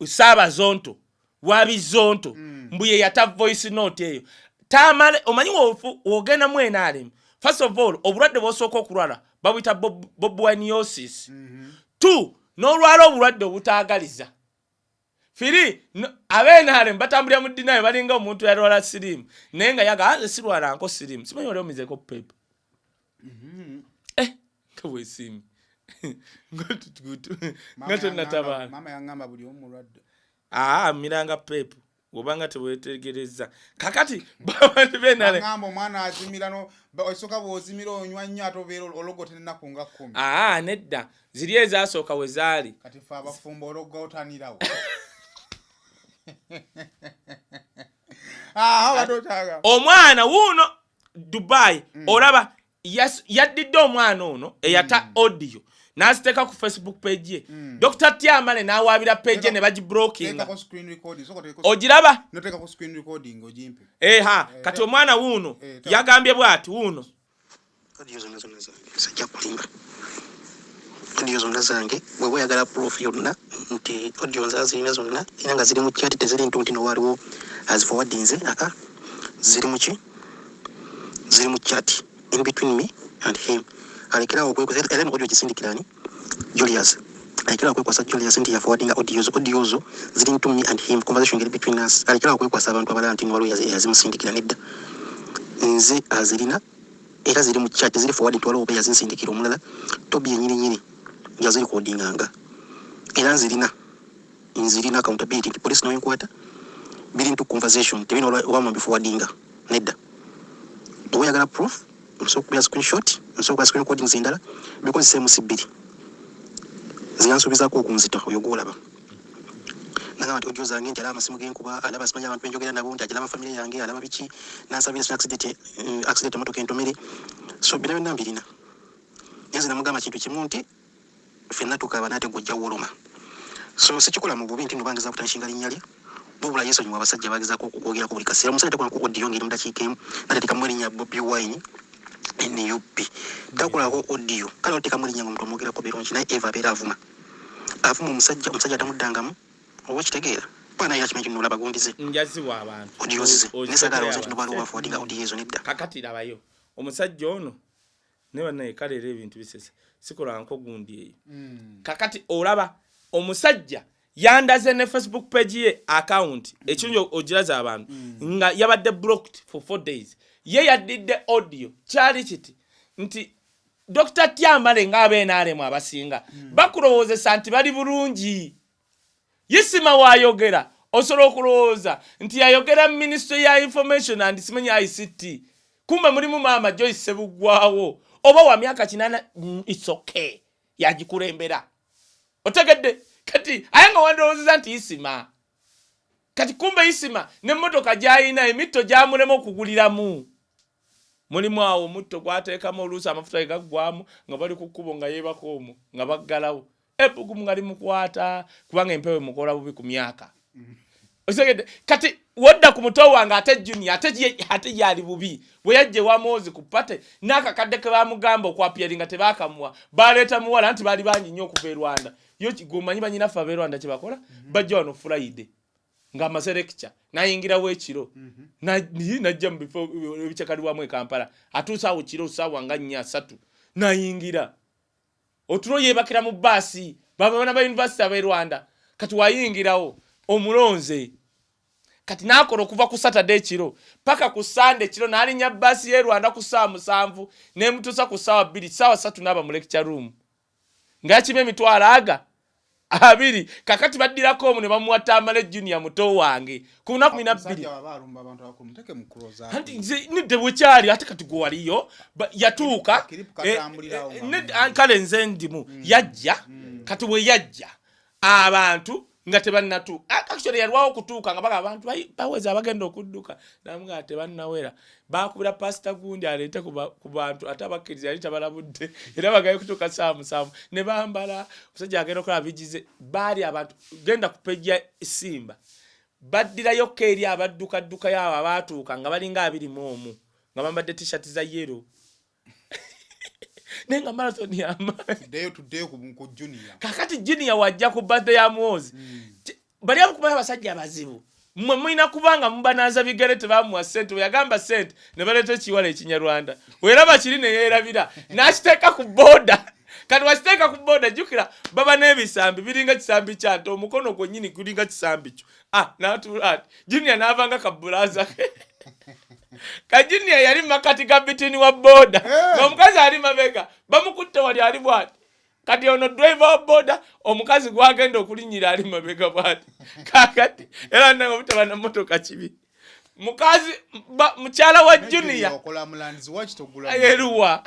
saabazonto wabizonto, mbu ye yata voice note eyo. Tamale omanyi wogenda mu NRM, first of all obulwadde bwosooka okulwala babuyita bobwaniosis. Two, n'olwala obulwadde obutaagaliza. Firi no, abenarem batambulira mu dinayo balinga omuntu yalwala sirimu naye nga yaga nze sirwalanko sirimu. Simanyi wali omizeko pepa? Eh, nga bwesiimi nga tonatabaala. Maama yaŋŋamba buli omu mulwadde. Aa, miranga pepu obanga tewetegereza. Kakati abantu benare Aŋŋamba omwana azimira no osooka bw'ozimira onywa nnyo ate obeera ologota ennaku nga 10. Aa, nedda, ziri ezasooka we zaali. Kati fe abafumbo ologa otanirawo. Omwana wuuno Dubai. Olaba yaddidde omwana ono eyata audio n'aziteeka ku Facebook page ye. Dr Tiamale n'awaabira page ye ne bagiblockinga. Ogiraba? Eha, kati omwana wuuno yagambye bw'ati wuuno. Audio zonna zonna zange, sajja kulimba, audio zonna zange. Bw'oba oyagala proof yonna nti audio nzazirina zonna era nga ziri mu chat, teziri ntu nti no waliwo aziforwardinze, aa, ziri mu ki, ziri mu chat in between me and him. Alekerawo okwekwasa era eno audio gisindikira ani? Julius. Alekerawo okwekwasa Julius nti yaforwardinga audios. Audio zo ziri into me and him, conversation ngeri between us. Alekerawo okwekwasa abantu abalala nti waliwo yazimusindikira. Nedda, nze azirina era ziri mu chat, ziri forward nti waliwo oba yazinsindikira omulala. Tobi yenyini nyini yazirecordinganga era nzirina, nzirina accountability nti police noyenkwata biri into conversation, tebina oba mbiforwardinga. Nedda, oba oyagala proof, nsobola okubya screenshot, nsobola okuba screen recordings endala because same si bbiri. Nze yansuubizaako okunzita oyo gwolaba. Nagamba nti audio zange, nti alaba amasimu genkuba, alaba simanyi abantu benjogera nabo, nti agiraba famire yange, alaba biki, nansabira accident, accident emotoka entomere. So bino byonna mbirina, naye nze namugamba kintu kimu nti ffenna tukaaba naate gwojja woloma. So sikikola mu bubi nti no bangeza kutarnishinga linnya lye, wabula yesonyiwa abasajja bagezaako okukwogerako buli kaseera. Omusajja takolako audio ngeri mu dakiika emu nateekamu erinnya Bobi Wine NUP, takolako audio. Kale oteekamu erinnya nga omuntu omwogerako birungi, naye eva abeera avuma, avuma omusajja, omusajja tamuddangamu. Oba okitegeera pana era kimanyi kino olaba gundize Njaziwa abantu. Audio zize Ozitegeera naye saagala alowooza nti abantu. no waliwo baforwardinga audio ezo. Nedda. Kakati labayo omusajja ono ne bannaye. Kale era ebintu bisesa, sikolanko gundi eyo. Kakati olaba omusajja yandaze ne Facebook page ye account ekirungi ogiraza abantu nga yabadde blocked for 4 days. Ye yaddidde audio. Kyali kiti nti Dr Tiamale ng'abeenaalemu abasinga bakulowoozesa nti bali bulungi. Isima wayogera osobola okulowooza nti yayogera Ministry ya Information and simanyi ICT, kumbe mulimu maama Joyce Sebuggwawo oba wa myaka 80. It's okay, yagikulembera, otegedde? Kati aye nga wandirowoozeza nti Isima, kati kumbe Isima n'emmotoka gy'ayina emitto gyamulema okuguliramu, mulimu awo omutto gwateekamu oluusi amafuta ge gaggwamu nga bali ku kkubo nga yeebaka omwo nga baggalawo ebbugumu nga limukwata kubanga empewo emukola bubi ku myaka, otegedde? Kati wodda ku muto wange ate Junior, ate yali bubi bwe yajja ewa Muhoozi ku party n'akakadde ke bamugamba okwappearinga tebaakamuwa, baleeta muwala nti baali bangi nnyo okuva e Rwanda. Yo gwomanyi banyinaffe ab'e Rwanda kye bakola, bajja wano Friday ng'amaze lecture n'ayingirawo ekiro najja mu bifo ebicakaliwamu e Kampala, atuuse awo kiro saawa nga 4, 3 n'ayingira otulo, yeebakira mu baasi babana ba university ab'e Rwanda. Kati wayingirawo omulonze, kati n'akola okuva ku Saturday ekiro paka ku Sunday ekiro, n'alinnya baasi y'e Rwanda ku ssaawa 7 n'emutuusa ku ssaawa 2, ssaawa 3 n'aba mu lecture room nga yakima 200,000. Kakati baddirako omu ne bamuwa Tamale Junior muto wange ku lunaku 12. Omusajja waba alumba abantu abakulu, muteeke mu close up. Anti nze nidde bwekyali ate kati gwe waliyo yatuuka Akiripu katambulirawo nga ah, kale nze ndimu yajja. Kati bwe yajja abantu nga tebannatuuka. Actually yalwawo okutuuka nga baga abantu baweza abagenda okudduka namugaa tebannawera. Bakubira pasita gundi aleete ku bantu ate abakkiriza yali tabalabudde era bagaye kutuuka saawa 7 ne bambala. Omusajja agenda okulaba bigize baali abantu. Genda ku page ya Simba, baddirayokko eri abaddukaddukayo abo abaatuuka nga balinga 21 nga bambadde T-shirt za yellow, naye nga marathon yamaanyi. Tuddeyo, tuddeyo ku Junior. Kakati Junior wajja ku birthday ya Muhoozi. Bali abakubayo abasajja abazibu mmwe mulina kubanga mubanaaza bigere, tebamuwa ssente. Bwe yagamba ssente ne baleeta ekiwala ekinyarwanda weraba kiri ne yeerabira n'akiteeka ku booda. Kati wakiteeka ku booda, jjukira baba n'ebisambi biringa kisambi kya nte, omukono gwennyini gulinga kisambi kyo. Ah, n'atuula ati Junior n'avanga kabulaaza ke ka Junior yali mu makati ga bitini wa booda ng'omukazi ali mabega bamukutte wali ali bwati. Kati ono driver wa boda omukazi gwagenda okulinnyira ali mabega bwati. Kakati era nange obutaba na motoka kibi. Mukazi mukyala wa Junior okola mulandizi waki togula eruwa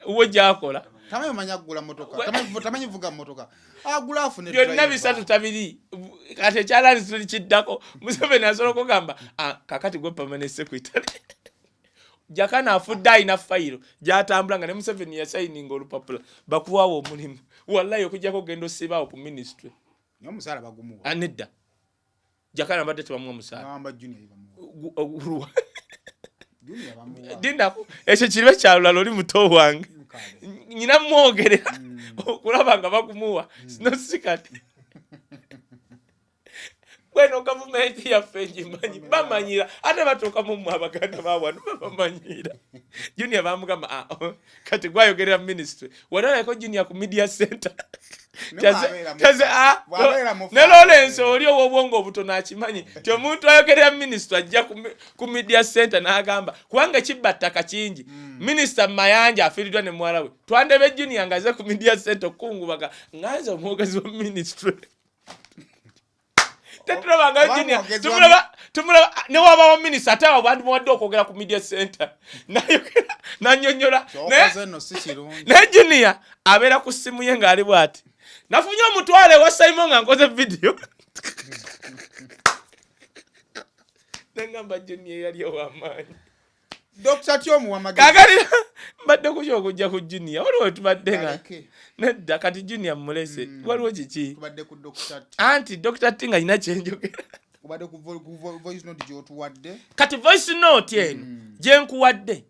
we gyakola. Tamanyi manya kugula motoka, tamanyi vuga motoka, agula afune byonna bisatu tabiri. Kati ekyalaani tuli kiddako, Museveni asobola okugamba, ah, kakati gwe permanent secretary. Jakana afudde alina fayiro gyatambula nga ne Museveni yasayininga olupapula bakuwawo omulimu. Wallahi okujjako ogenda osibaawo ku ministry. Naye omusaala bagumuwa? Ah, nedda, Jakana abadde tebamuwa musaala. Gamba Junior bamuwa. Junior bamuwa. Dindako, ekyo kiribe kyalulala, oli muto wange. Kale. Nyina mwogerera okulaba nga bakumuwa sino si kati bweno gavumenti yaffe ngimanyi, bamanyira ate batuuka mumwe abaganda bawano babamanyira. Junior bamugamba, "Ah, oh, kati gwayogerera ministry." Wali Junior ku media center. Ne bw'abeera bw'abeera mu Ne Lawrence oli ow'obwongo obutono akimanyi ti omuntu ayogerera minisitule ajja ku media center n'agamba kubanga ekibba ttaka kingi. Minisita Mayanja afiiriddwa ne muwala we. Twandebe Junior ng'aze ku media center okukungubaga nganze omwogezi wa ministry. Tetulabanga Oba Junior. mwogezi wa Tumulaba newabawa minisita, ate abo bandimuwadde okwogera ku media center nayogera nanyonyola. Kyokoze nno si kirungi. Naye Junior abeera ku ssimu ye ng'ali bw'ati, nafunye omutwalo ewa Simon nga nkoze vidiyo, nengamba Junior yali ow'amaanyi. Dr. Tyomuwa magezi. Kakati mbadde kutya okujja ku Junior, waliwo tubadde nga Kaleke. Nedda, kati Junior mulese. Waliwo kiki? Tubadde ku Dr. T. Anti Dr. T nga nyina kyenjogera. Obadde ku voice note gy'otuwadde. Kati voice note eno gyenkuwadde,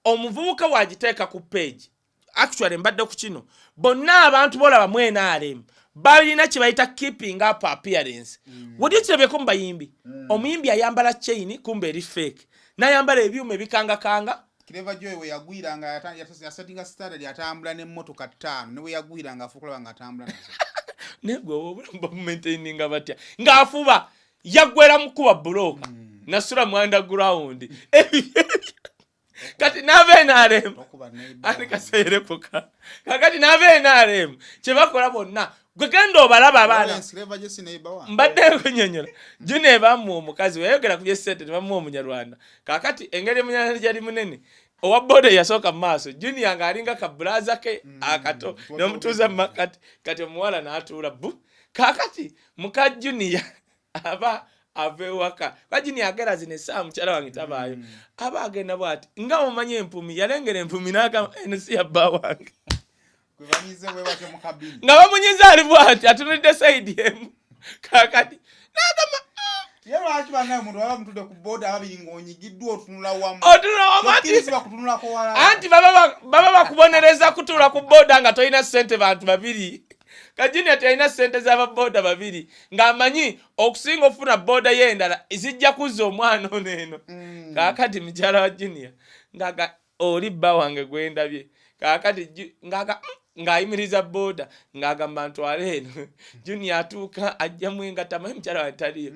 omuvubuka wagiteeka ku page. Actually mbadde ku kino, bonna abantu bolaba mu NRM balina kye bayita keeping up appearance. Wali okirabyeko mu bayimbi, omuyimbi ayambala chain kumbe eri fake, n'ayambala ebyuma ebikangakanga. Clever Joy we yagwiranga yasettinga standard, atambula n'emmotoka ttaano, ne we yagwiranga afuuka olaba ng'atambula nazo. Naye gwe obulamu bamumaintaininga batya ng'afuba yaggwera mu kuba bulooka nasula mu underground? Kati n'aba NRM Tokuba neighbor. Ani kaseerekuka. Kakati n'aba NRM kye bakola bonna, gwe genda obalaba abaana. Lawrence, Clever Joy si neighbor wange. Mbadde nkunyonyola, Junior bamuwa omukazi, weyayogera ku byesente ne bamuwa Omunyarwanda. Kakati engeri Omunyarwanda gyali munene, owa boda eyasooka mu maaso, Junior ng'alinga kabulaza ke akato nemutuuza mu makati. Kati omuwala n'atuula bu. Kakati muka Junior aba ava ewaka kwa Junior agera zino essaawa mukyala wange tabaayo, aba agenda bw'ati nga omanyi empumi, yalengera empumi n'agamba, eno si yabba wange. Gwe banyize bwe batyo mu kabini. Nga bamunyiza ali bw'ati atunulidde side emu. Kakati n'agamba, Ye lwaki bannaye omuntu baba mutudde ku boda ababiri ng'onyigiddwa otunula wamu? Otunula wamu anti Tokkirizibwa kutunulako walala. Anti baba bakubonereza kutuula ku boda nga tolina ssente bantu babiri. Ka Junior talina ssente z'ababoda babiri, ng'amanyi okusinga okufuna boda ye endala zijja kuzza omwana ono eno. Kaakati mukyala wa Junior ng'aga oli bba wange gwendabye. Kaakati ng'aga ng'ayimiriza boda ng'agamba ntwale eno. Junior atuuka ajjamu engato, amanyi mukyala wange taliyo.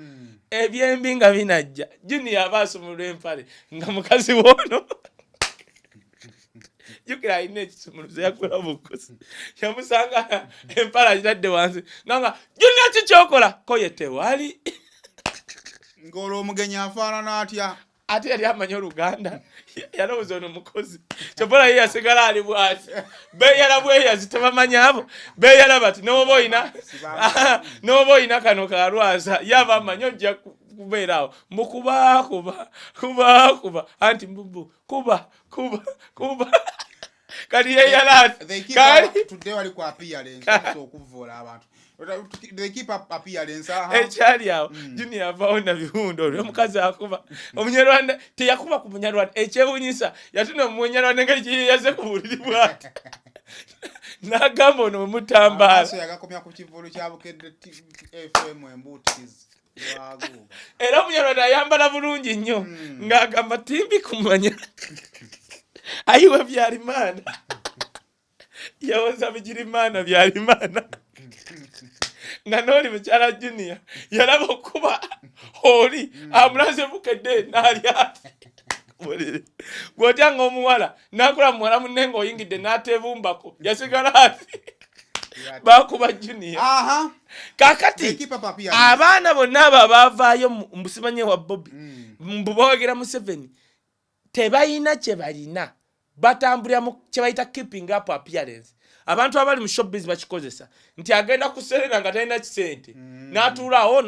Ebyembi nga binajja, Junior aba asumulula empale nga mukazi woono, jjukira alina ekisumuluzo yagula bukusi, yamusanga empale agitadde wansi nganga, Junior kikyokola koye tewali. Ng'olwo omugenyi afaanana atya? Ate yali amanyi Oluganda, yalowooza ono mukozi kyobola ye yasigala ali bwati beyala bweyazi tebamanyi abo beyala bati noba oyina kano kalwaza yaba amanyi ojja kubeera awo mbukuba kuba kuba kuba anti mbubu kuba kuba kuba kati yeyala ati They keep kali tudde wali ku appearance, okuvvoola abantu. They keep up appearance, aha. Ekyali awo Junior avaawo nabiwundo olwo omukazi akuba Omunyarwanda teyakuba ku Munyarwanda. Ekyewunyisa yatuna omunyarwanda engeri gyeyeyaze ku buliri bwati n'agamba ono wemutambaala. Amaaso yagakomya ku kivulu kya Bukedde FM embuutikizi waaguuga. Era Omunyarwanda ayambala bulungi nnyo ng'agamba timbi kumanya ayiwe Byalimaana yawoza Bigirimana Byalimaana nga nooli mukyala Junior yalaba okuba oli amulaze Bukedde n'ali ati buliri bw'otya nga omuwala nakola muwala munne ng'oyingidde n'ateebumbako yasigala ati bakuba Junior. Kakati They keep up appearance. Abaana bonna abo abaavaayo mbusimanye wa Bobi mbu bawagira Museveni tebalina kye balina. Batambulira mu kyebayita keeping up appearance. Abantu abali mu showbiz bakikozesa nti agenda ku Serena nga talina kisente, n'atuulaawo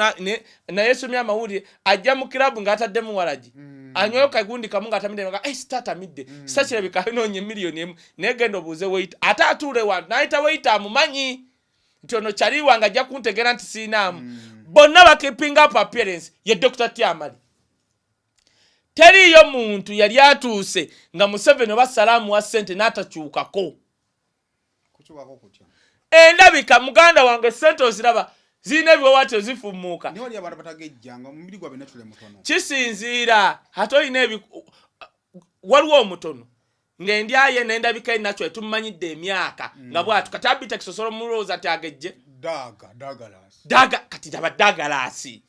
nayesomya amawulire, ajja mu kirabu ng'ataddemu walagi, anywayo kagundi kamu ng'atamidde, nga eh, sita atamidde, sita kirabika anoonya 1 million. Naye genda obuuze waiter, ate atuule wantu n'ayita waiter amumanyi nti ono kyali wange, ajja kuntegeera nti siinaamu. Bonna ba keeping up appearance. Ye Dr Tamale, teriiyo muntu yali atuuse nga Museveni oba Salaamu wa ssente n'atakyukako. Kukyukako kutya? Endabika, muganda wange, ssente oziraba zirina ebiwawaatiro, zifumuuka. Naye wali abantu batagejjanga, omubiri gwabwe natule mutono. Kisinziira, ate olina ebi waliwo omutono ng'endyaye n'endabika enakyo etumumanyidde emyaka nga bwatu. Kati Abitex osobola omulowooza nti agejje? Daga Dagalas. Daga, kati daba Dagalasi,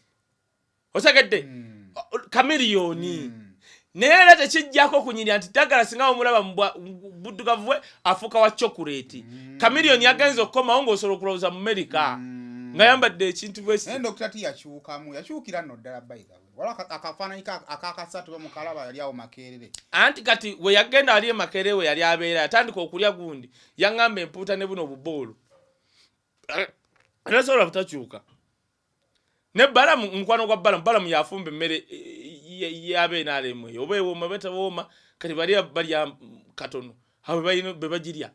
otegedde? Kamiliyoni. Naye era tekijjako okunyirira nti Dagalasi nga omulaba mu buddugavu bwe afuuka wa chocolate. Kamiliyoni yagenza okukomawo ng'osobola okulowooza mu Merika nga yambadde ekintu bwesi. Naye Dr T yakyukamu, yakyukira nno ddala. By the way, waliwo akafaananyi akakasatu bamukalaba yali awo Makerere. Anti kati we yagenda ali e Makerere we yali abeera, yatandika okulya gundi, yaŋŋamba empuuta ne buno obuboolo, tasobola butakyuka. Ne Balamu, mukwano gwa Balamu, Balamu yafumba emmere y'abenrm eyo, oba ewooma oba tewooma. Kati bali balya katono, abo be bagirya.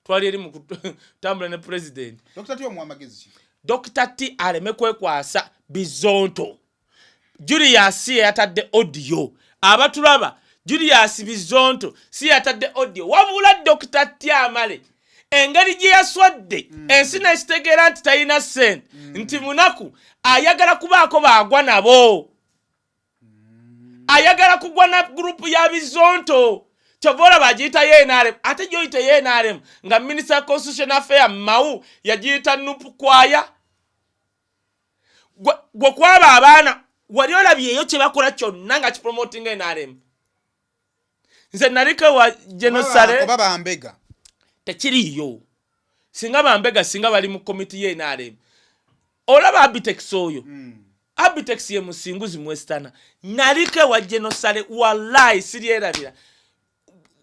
Twali eri mu kutambula ne president. Dr T omuwa amagezi ki? Dr T aleme kwekwasa Bizonto. Julius yatadde audio, abatulaba, Julius Bizonto si yatadde audio, wabula Dr Tamale engeri gye yaswadde ensi nekitegeera nti talina ssente, nti munaku, ayagala kubaako baagwa nabo, ayagala kugwa na gurupu ya Bizonto. Kyova olaba agiyita ye NRM, ate gyoyita ye NRM nga Minister Constitution Affair Mao yagiyita NUP kwaya. Gwe kwaba abaana wali olabyeyo kye bakola kyonna nga kipromotinga NRM? Nze naliko wa genosale. Oba bambega? Tekiriiyo. Singa bambega, singa bali mu komiti ye NRM. Olaba Abitex oyo, Abitex ye musinguzi mwesitana. Naliko ewa genosale, wallahi siryerabira.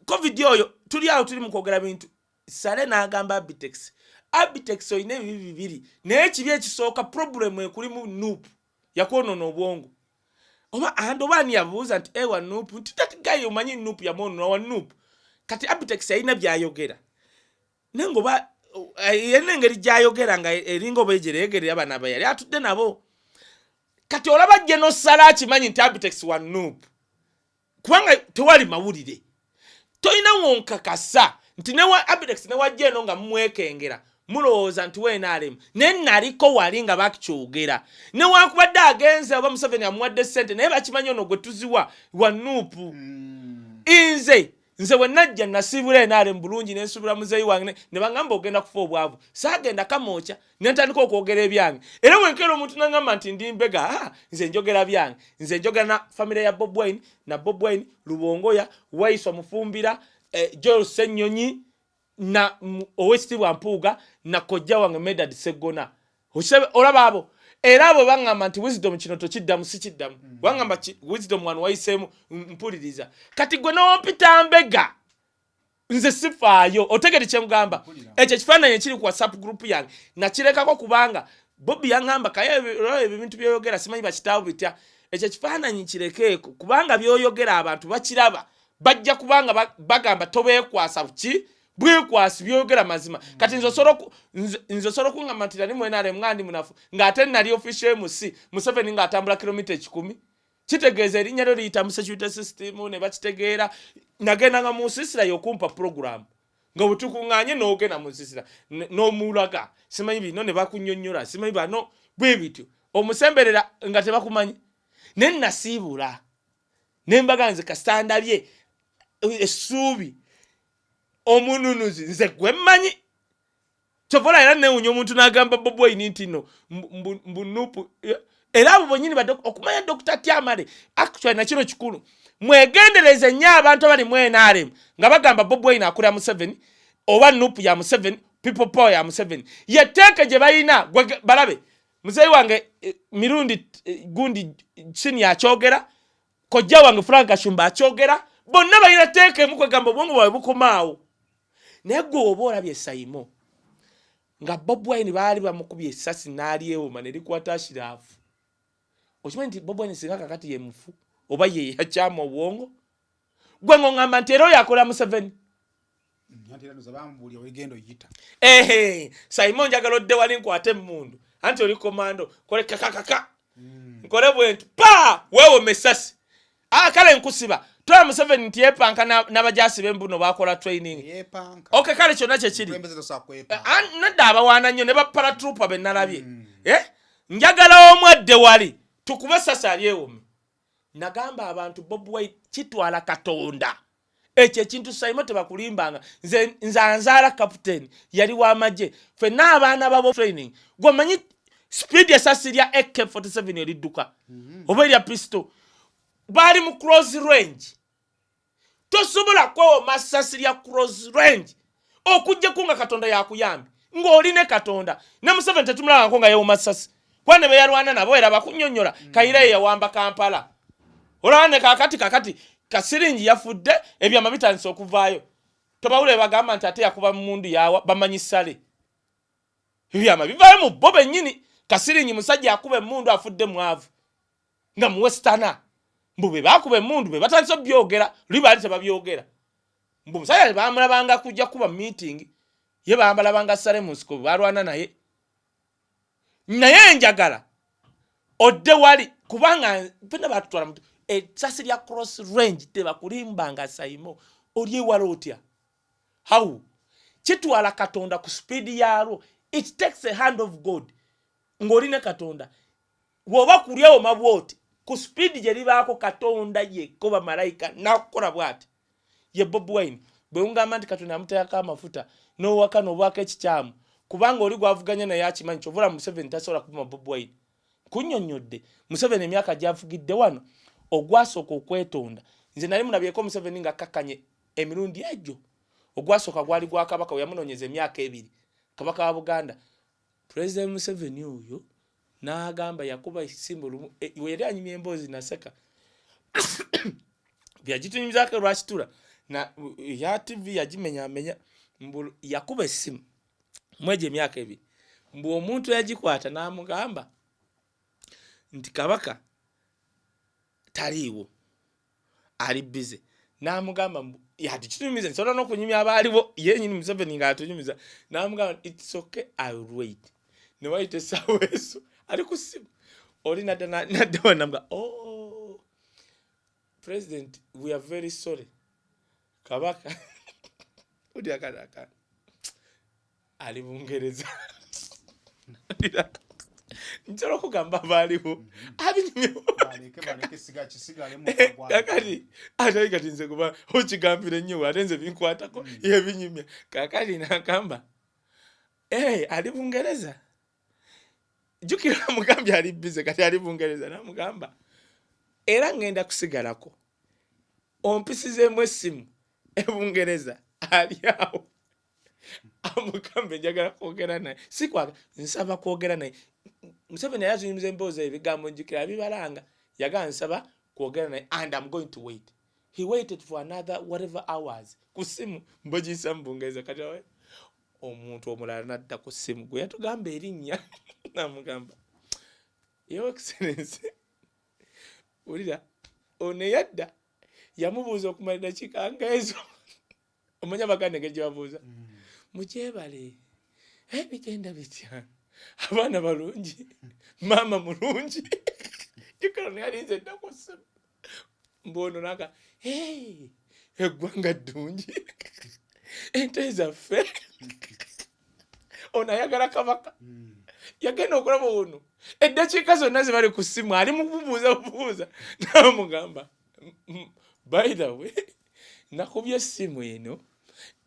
Covid oyo, tuli awo tuli mu kwogera bintu, Sale n'agamba Abitex, "Abitex, olina ebibi bibiri, naye ekibi ekisooka, problem ekulimu NUP yakwonoona obwongo." Oba and oba ani yabuuza nti ewa NUP, nti that guy omanyi NUP yamwonoona wa NUP. Kati Abitex yalina byayogera, naye ngaoba yalina engeri gyayogera nga eringa oba ejereegerera bano aba yali atudde nabo. Kati olaba genosala akimanyi nti Abitex wa NUP, kubanga tewali mawulire. Tolina wonkakasa nti newa Abitex newajja eno nga mumwekengera, mulowooza nti weNRM. Naye naliko wali nga bakyogera, newankubadde agenze oba Museveni amuwadde sente, naye bakimanyi ono gwe tuziwa wa NUP. Nze bwe najja nasiibula NRM bulungi, nensuubira muzeeyi wange, ne baŋŋamba ogenda kufa obwavu. Saagenda Kamwokya, ne ntandika okwogera ebyange. Era bwenkeera omuntu naŋŋamba nti ndi mbega, ah, nze njogera byange. Nze njogera na famire ya Bob Wine, na Bob Wine, Lubongoya, Waiswa Mufumbira, Joel Ssennyonyi na Owekitiibwa Mpuuga na kojja wange Medard Seggona. Olaba abo, era abo baŋŋamba nti Wisdom kino tokiddamu, sikiddamu. Waŋŋamba Wisdom wano wayiseemu, mpuliriza. Kati gwe n'ompita mbega, nze sifaayo. Otegere kyengamba? Ekyo ekifaananyi ekiri ku WhatsApp group yange nakirekako kubanga Bobi yaŋŋamba, "Kaye olaba ebyo ebintu byoyogera, simanyi bakitaawo bitya. Ekyo ekifaananyi kirekeeko, kubanga byoyogera abantu bakiraba, bajja kubanga bagamba tobeekwasa ki bwekwasi, byoyogera mazima." Kati nze osobola okuŋŋamba nti nali mu NRM nga ndi munafu, ng'ate nali official MC Museveni ng'atambula kilomita 100. Kitegeeza erinnya lyo liyita mu security system ne bakitegeera. Nagendanga mu nsisira y'okumpa program nga bwe tukuŋŋaanye, n'ogenda mu nsisira n'omulaga, simanyi bino, ne bakunnyonnyola, simanyi bano bwe bityo, omusemberera nga tebakumanyi. Naye nasiibula ne mbaga nze kasita ndabye essuubi omununuzi, nze gwe mmanyi. Kyova olaba era newunya omuntu n'agamba Bobi Wine nti no mbu NUP. Era abo bonyini badde okumanya Dr Tamale. Actually nakino kikulu, mwegendereze nnyo abantu abali mu NRM nga bagamba Bobi Wine akulira Museveni oba NUP ya Museveni, People Power ya Museveni. Yeteeke gye balina balabe muzeeyi wange Mirundi gundi sini akyogera, kojja wange Frank Gashumba akyogera. Bonna balina teeka emu, kwegamba obwongo bwabwe bukomaawo. Naye gwe oba olabye Saimo nga Bob Wine baali bamukubye essasi n'alyewoma ne likwata Ashiraafu, okimanyi nti Bob Wine singa kakati ye mufu oba ye yakyama obwongo? Gwe ng'oŋŋamba nti era oyo akola Museveni. Ehe, Saimo, njagala odde wali nkwate emmundu, anti oli komando, kole kakakaka, nkole bwentu pa weewoma essasi. Ah, kale nkusiba tola Museveni nti yepanka n'abajaasi b'embuno bakola training. Okay, kale kyonna kyekiri. Eh, nedda, abawaana nnyo ne baparatrooper be nalabye. Eh? Njagala omu adde wali tukube essasi alyewome. Nagamba abantu, Bob Wine kitwala Katonda ekyo ekintu. Saimo, tebakulimbanga. Nze nzanzaala captain yali w'amagye, ffenna abaana babo training. Gwemanyi speed esasi lya AK47 eridduka oba erya pistol, baali mu close range. Tosobola kwewoma sasi lya close range okugjaku nga Katonda yakuyambye, ng'oli ne Katonda. Ne Museveni tetumulabangako nga yewoma sasi, kuba ne beyalwana nabo era bakunyonyola. Kayira ye yawamba Kampala, olaba ne kakati Kasiringi yafudde, ebyama bitandise okuvaayo. Tobawule bagamba nti ate yakuba mundu yawa bamanyi sale, ebyama bivaayo mu bo bennyini. Kasiringi musajja akuba emundu afudde mwavu nga muwestana, mbu be bakuba emundu be batandise obyogera, luli baali tebabyogera. Mbu musajja bamulabanga kujja kuba meeting ye, bambalabanga sale mu nsiko balwana naye. Naye njagala odde wali, kubanga fena batutwala mutu esasi lya cross range tebakulimbanga. Saimo, olyewala otya? How? Kitwala Katonda ku speed yaalwo. It takes a hand of God, ng'oli ne Katonda. Bw'oba kulyewoma bwoti ku speed gye libaako, Katonda yekko, bamalayika nakukola bwati. Ye Bob Wine bwe ngamba nti Katonda yamuteekako amafuta n'owaka n'obwako ekikyamu, kubanga oli gwavuganya naye akimanyi. Kyovula Museveni tasobola kupima Bob Wine. Kunnyonnyodde Museveni emyaka gyavugidde wano, ogwasooka okwetonda, nze nali mulabyeko Museveni nga kakkanye emirundi egyo. Ogwasooka gwali gwa Kabaka, we yamunoonyeza emyaka 2, Kabaka wa Buganda. Pulezidenti Museveni oyo n'agamba yakuba ekisimba olumu we yali anyumya emboozi, naseka byagitunyumizaako lwakitula ya TV yagimenyamenya. Mbu yakuba essimu mwegyo emyaka 2, mbu omuntu yagikwata n'amugamba nti Kabaka taliiwo, ali busy. N'amugamba mbu yatitunyumiza, nsobola n'okunyumya abaaliwo yenyini. Museveni ng'atunyumiza n'amugamba, "It's okay, I will wait." Ne wayita essaawa ezo ali ku ssimu, oli nadda nadda wanamuga, "Oh president, we are very sorry, Kabaka uli akana ali Bungereza." Nsobola okugamba abaaliwo abinyumya. Kakati ate kati nze kuba okigambira ennyo, ate nze binkwatako, yebinyumya. Kakati nagamba, "Eh, ali Bungereza." Jjukira amugambye ali busy, kati ali Bungereza. Namugamba, "Era ngenda kusigalako ompisizeemu essimu ebungereza." Ali awo amugambe, "Njagala kwogera naye, sikwaga nsaba kwogera naye." Museveni yali atunyumiza emboozi, ebigambo njukira bibalanga, yagamba, "Nsaba kwogera naye and I'm going to wait." He waited for another whatever hours ku ssimu mbogiyisa mu Bungereza. Kati omuntu omulala nadda ku ssimu gwe yatugamba erinnya, namugamba, "Your Excellence." Wulira ono eyadda yamubuuza okumala eddakiika nga ezo. Omanya abaganda engeri gye babuuza, "Mugyebale, bigenda bitya? Abaana balungi? Maama mulungi?" Jukira ono yalinze edda ku ssimu. Mbu ono naga, "Eggwanga ddungi, ente zaffe." Ono ayagala Kabaka. Yagenda okulaba ono eddakiika zonna ze bali ku ssimu ali mu kubuuza bubuuza, namugamba, "By the way, nakubye essimu eno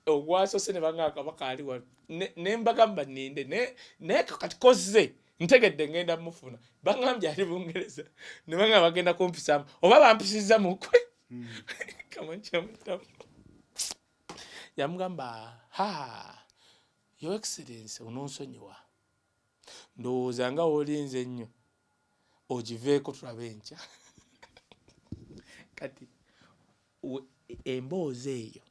ogwasose ne banga Kabaka ali wano, ne mbagamba ninde, naye kati kozze ntegedde ngenda mufuna, baŋambye ali Bungereza, ne bangamba bagenda kumpisaamu oba bampisiza mukwe." Kamankyamutamu yamugamba, "Ha, Your Excellence, ononsonyiwa, ndowooza nga wolinze ennyo ogiveeko, tulabe enkya." Kati Emboozi eyo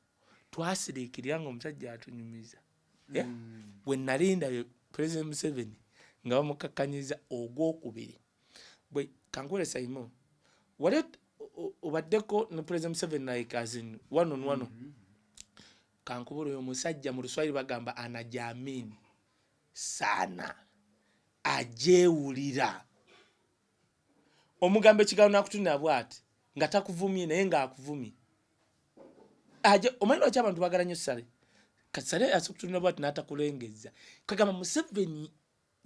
twasiriikirira nga omusajja atunyumiza. Yeah? Bwe nalinda President Museveni nga bamukakkanyiza ogwokubiri, bwe kankule saimo wali obaddeko ne President Museveni, like as in one on one. Kankubula, oyo omusajja mu Luswayiri bagamba anajiamini sana, agyewulira. Omugamba ekigambo nakutunira bwati nga takuvumye, naye ng'akuvumye. Omanyi lwaki abantu bagala nnyo Sale? Kati Sale asobola kutunira bwati n'atakulengeza. Kagamba Museveni,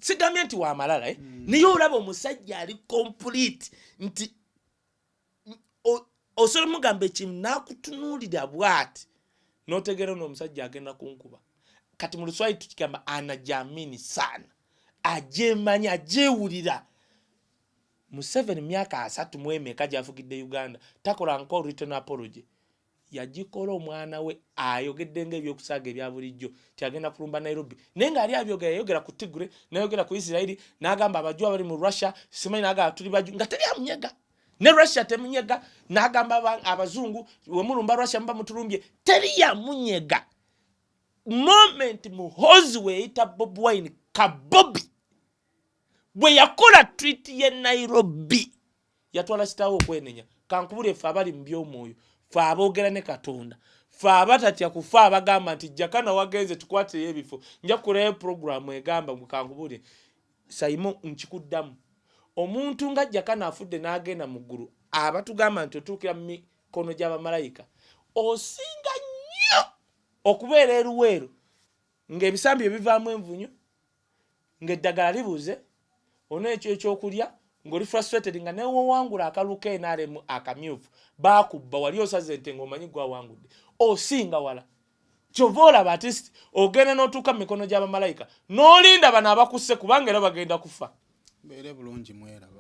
sigambye nti wamalala, eh? Naye olaba omusajja ali complete nti osobola mugamba ekintu n'akutunuulira bwati n'otegeera ono omusajja agenda kunkuba. Kati mu Luswayiri tukigamba anajiamini sana, ajemanyi, ajewulira. Museveni myaka 34 gyafugidde Uganda takola nko written apology. Yagikola omwana we ayogedde nga ebyokusaaga ebya bulijjo ti agenda kulumba Nairobi, naye ngaali abyogera. Yayogera ku Tigre, nayogera ku Isirairi, n'agamba abaju abali mu Russia, simanyi, n'agamba tuli baju, nga teri amunyega, ne Russia temunyega. N'agamba abazungu, wemulumba Russia muba mutulumbye, teri yamunyega. Moment Muhozi weyita Bobi Wine kabobi, bwe yakola tweet ye Nairobi, yatwala kitaawe okwenenya. Kankubule, ffe abali mu by'omwoyo, fe aboogera ne Katonda, fe abatatya kufa, abagamba nti Jakana wagenze tukwatireyo ebifo, nja kukolayo puroguramu egamba. Kankubule saimo, nkikuddamu, omuntu nga Jakana afudde n'agenda mu ggulu, abatugamba nti otuukira mu mikono gy'abamalayika, osinga nnyo okubeera eruweero ng'ebisambi ebivaamu envunyu, ng'eddagala libuze, ona ekyo ekyokulya, ng'oli frustrated, nga newowangula akalulu ka NRM akamyufu bakubba, wali osaze ente ng'omanyi gwawangudde, osinga wala. Kyova olaba at least ogenda n'otuuka mu mikono gy'abamalayika n'olinda bano abakusse, kubanga era bagenda kufa. Mbeere bulungi, mweraba.